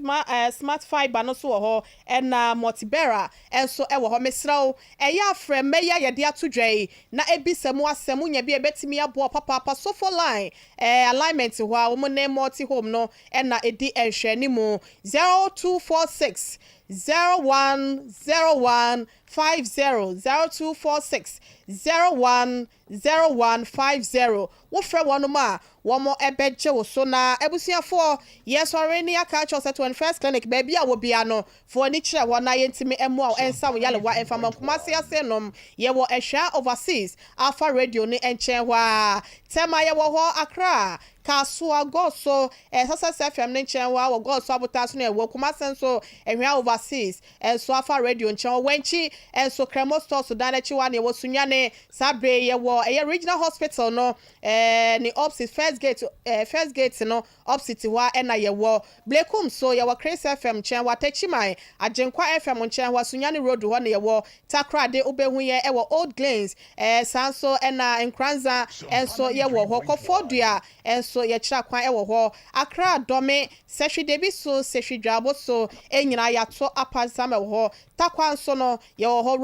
Smart Fibre no nso wɔ hɔ, ɛna Multibera nso wɔ hɔ. Mesrɛ wo, ɛyɛ afrɛ mmɛ yi a yɛde ato dwa yi na ebisa mu asɛm. Wonya bi a ɛbɛtumi aboa papaapa. Sofo Line alignment hɔ a wɔn ne Multi Home no ɛna ɛdi nhwɛanimu. 0246 0101 50, 0246 0101 50. Wofrɛ wɔn a wɔn bɛgye wo so. Na abusuafoɔ, yɛsɔre ne aka akyerɛ sɛ 21st Clinic, baabi a wɔ bia no, fo ani kyerɛ hɔ na yɛntumi mmoa wo ɛnsa wo yalewa ɛmfama. Nkumase ase nom, yɛwɔ Ɛhwɛ Overseas Alpha Radio ne nkyɛn hɔ a. Tɛma yɛwɔ hɔ, Accra, Kasoa Gɔso, Success FM ne nkyɛn hɔ a, wɔ Gɔso abotaa so no ɛwɔ. Kumase nso, Ɛhwɛ Overseas ɛnso Alpha Radio nkyɛn hɔ. Wɛnkyi ɛnso, Kremo Stores dan n'akyi hɔ a na yɛwɔ. Sunyane saa bere yɛwɔ ɛyɛ Regional Hospital no ne opposite first gate, first gate no opposite hɔ a ɛna yɛwɔ. Blekum so yɛwɔ Chris FM nkyɛn hɔ. Atɛkyiman, Agyenkwa FM nkyɛn hɔ, Sunyane Road hɔ na yɛwɔ. Takoradi, wobɛhu yɛ ɛwɔ Old Glains. Saa nso ɛna Nkranza ɛnso yɛwɔ hɔ. Kɔfɔdua ɛnso yɛkyerɛ kwan ɛwɔ hɔ. Accra Dɔme, Sɛhwi Debi so, Sɛhwi Dwabo so ɛnyinaa yɛato apansam ɛwɔ hɔ. Takwa nso no yɛwɔ hɔ,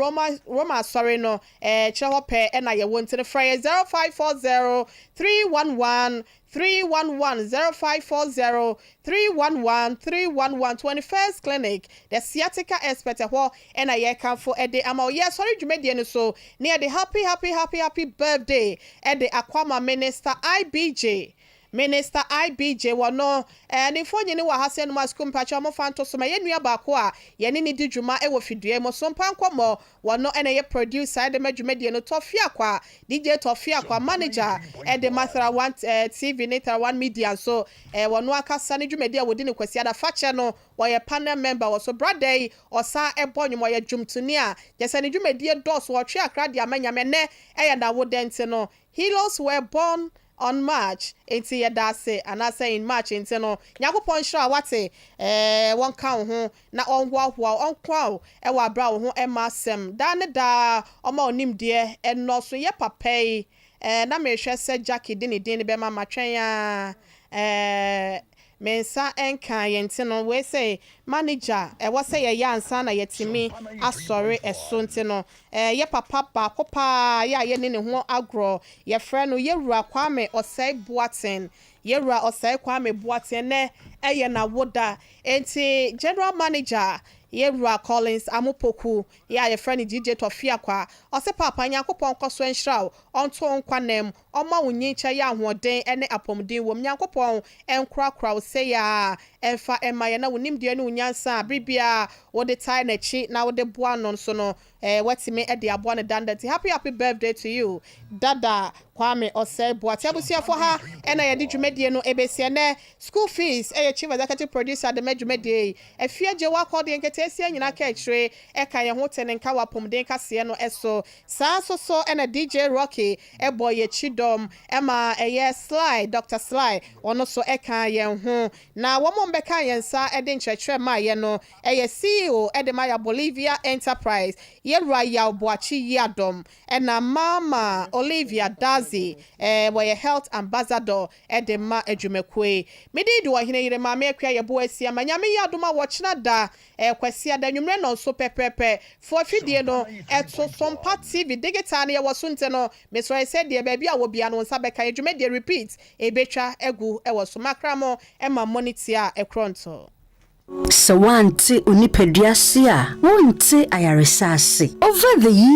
Roma asɔre no kyerɛ hɔ pɛ ɛna yɛwɔ. Nti no frɛ yɛ 0540 311 311, 0540 311 311. 21st Clinic, the sciatica expert, ɛhɔ ɛna yɛkamfo ɛde ama wo. Yɛ sɔre dwumadie no so ne yɛde happy happy happy happy birthday ɛde akwama Minister IBJ. Minister IBJ wɔ no ne mfonyin wɔ ha sɛ no mu asukuu mpakyɛ ɔmo fa nto so ma yɛn nua baako a yɛne ne di dwuma wɔ fidua mu so mpa nkɔmmɔ. Wɔno ɛna ɛyɛ producer ɛde ma dwumadie no. Tɔfi Akwa, DJ Tɔfi Akwa, manager ɛde ma Thera One TV ne Thera One Media nso wɔno akasa ne dwumadie a wɔdi ne Kwasi Adafakyɛ no, wɔyɛ panel member wɔ so. Brother yi ɔsan ɛbɔ nnwom, ɔyɛ dwomtoni a kyɛ ne dwumadie dɔɔso. Wɔtwe akra de ama Nyame. Nɛ ɛyɛ n'awoda nti no, heroes were born on March nti yɛda ase, anaasɛ in March nti no, Nyankopɔn nhyira a wate wɔnka wo ho na ɔnhoahoa ɔnkoa wo ɛwɔ abera wo ho ɛma asɛm daa ne daa ɔma onimdeɛ ɛnɔso. Yɛ papa yi na mehwɛ sɛ Jackie de ne din no bɛma matwɛn a me nsa nka yɛn nti no, wei sɛ manager ɛwɔ sɛ yɛyɛ ansa na yɛtumi asɔre ɛso nti no yɛ papa baako paa yɛ a yɛne ne ho agorɔ, yɛfrɛ no Yɛwura Kwame Ɔsɛe Boaten. Yɛwura Ɔsɛe Kwame Boaten, nɛ ɛyɛ n'awoda nti general manager Yɛwura Collins Amopoku yɛ a yɛfrɛ no DJ Tɔfiakwa, ɔsɛ Papa Nyankopɔn kɔ so nhyira wo, ɔnto nkwa nam, ɔma wo nyinkyɛ yɛ ahoɔden ne apɔmuden wɔ mu. Nyankopɔn nkorakora wo sɛ yɛ a ɛmfa ɛma yɛ na wo nimdeɛ ne wo nyansa a biribiara wode tae n'akyi na wode boa no nso no watumi de aboa no danda. Nti happy happy birthday to you, Dada Kwame Ɔsɛe Boate. Abusuafo, ha ɛna yɛde dwumadie no ɛbɛsi ɛnɛ. School Fees ɛyɛ chief executive producer de ma dwumadie yi. Afie gye wakɔ deɛ nketeesia nyinaa ka akyire ɛka yɛn ho te ne nka wɔ apɔmuden kaseɛ no ɛso. Saa nso so ɛna DJ Rocky ɛbɔ yɛ akyi dɔm, ɛma ɛyɛ Sly, Dr Sly, ɔno so ɛka yɛn ho. Na wɔn a mbɛka yɛn nsa ɛde nkyerɛkyerɛ maa yɛn no ɛyɛ CEO ɛde ma yɛ Bolivia Enterprise, Yɛwura Yaw Boakye Yiadɔm, ɛna Mama Olivia Dazi, wɔyɛ health ambassador ɛde ma adwumakuo yi. Mede di ɔhene yere Maame Akua yɛbo asia ma. Nyame yɛ adom a, wɔkyena da Kwasi ada nwummerɛ nɔ nso pɛpɛɛpɛ fo afidie no ɛto Sompa TV digital no yɛwɔ so. Nti no mesrɛ sɛ deɛ baabi a wɔ bia no wo nsa bɛka yɛ dwumadie repeat ɛbɛtwa agu ɛwɔ so. Makra mo ɛma mmɔ ne tie a ɛkorɔ nto. Sɛ woante onipadua ase a, wonte ayaresa ase. Over the years.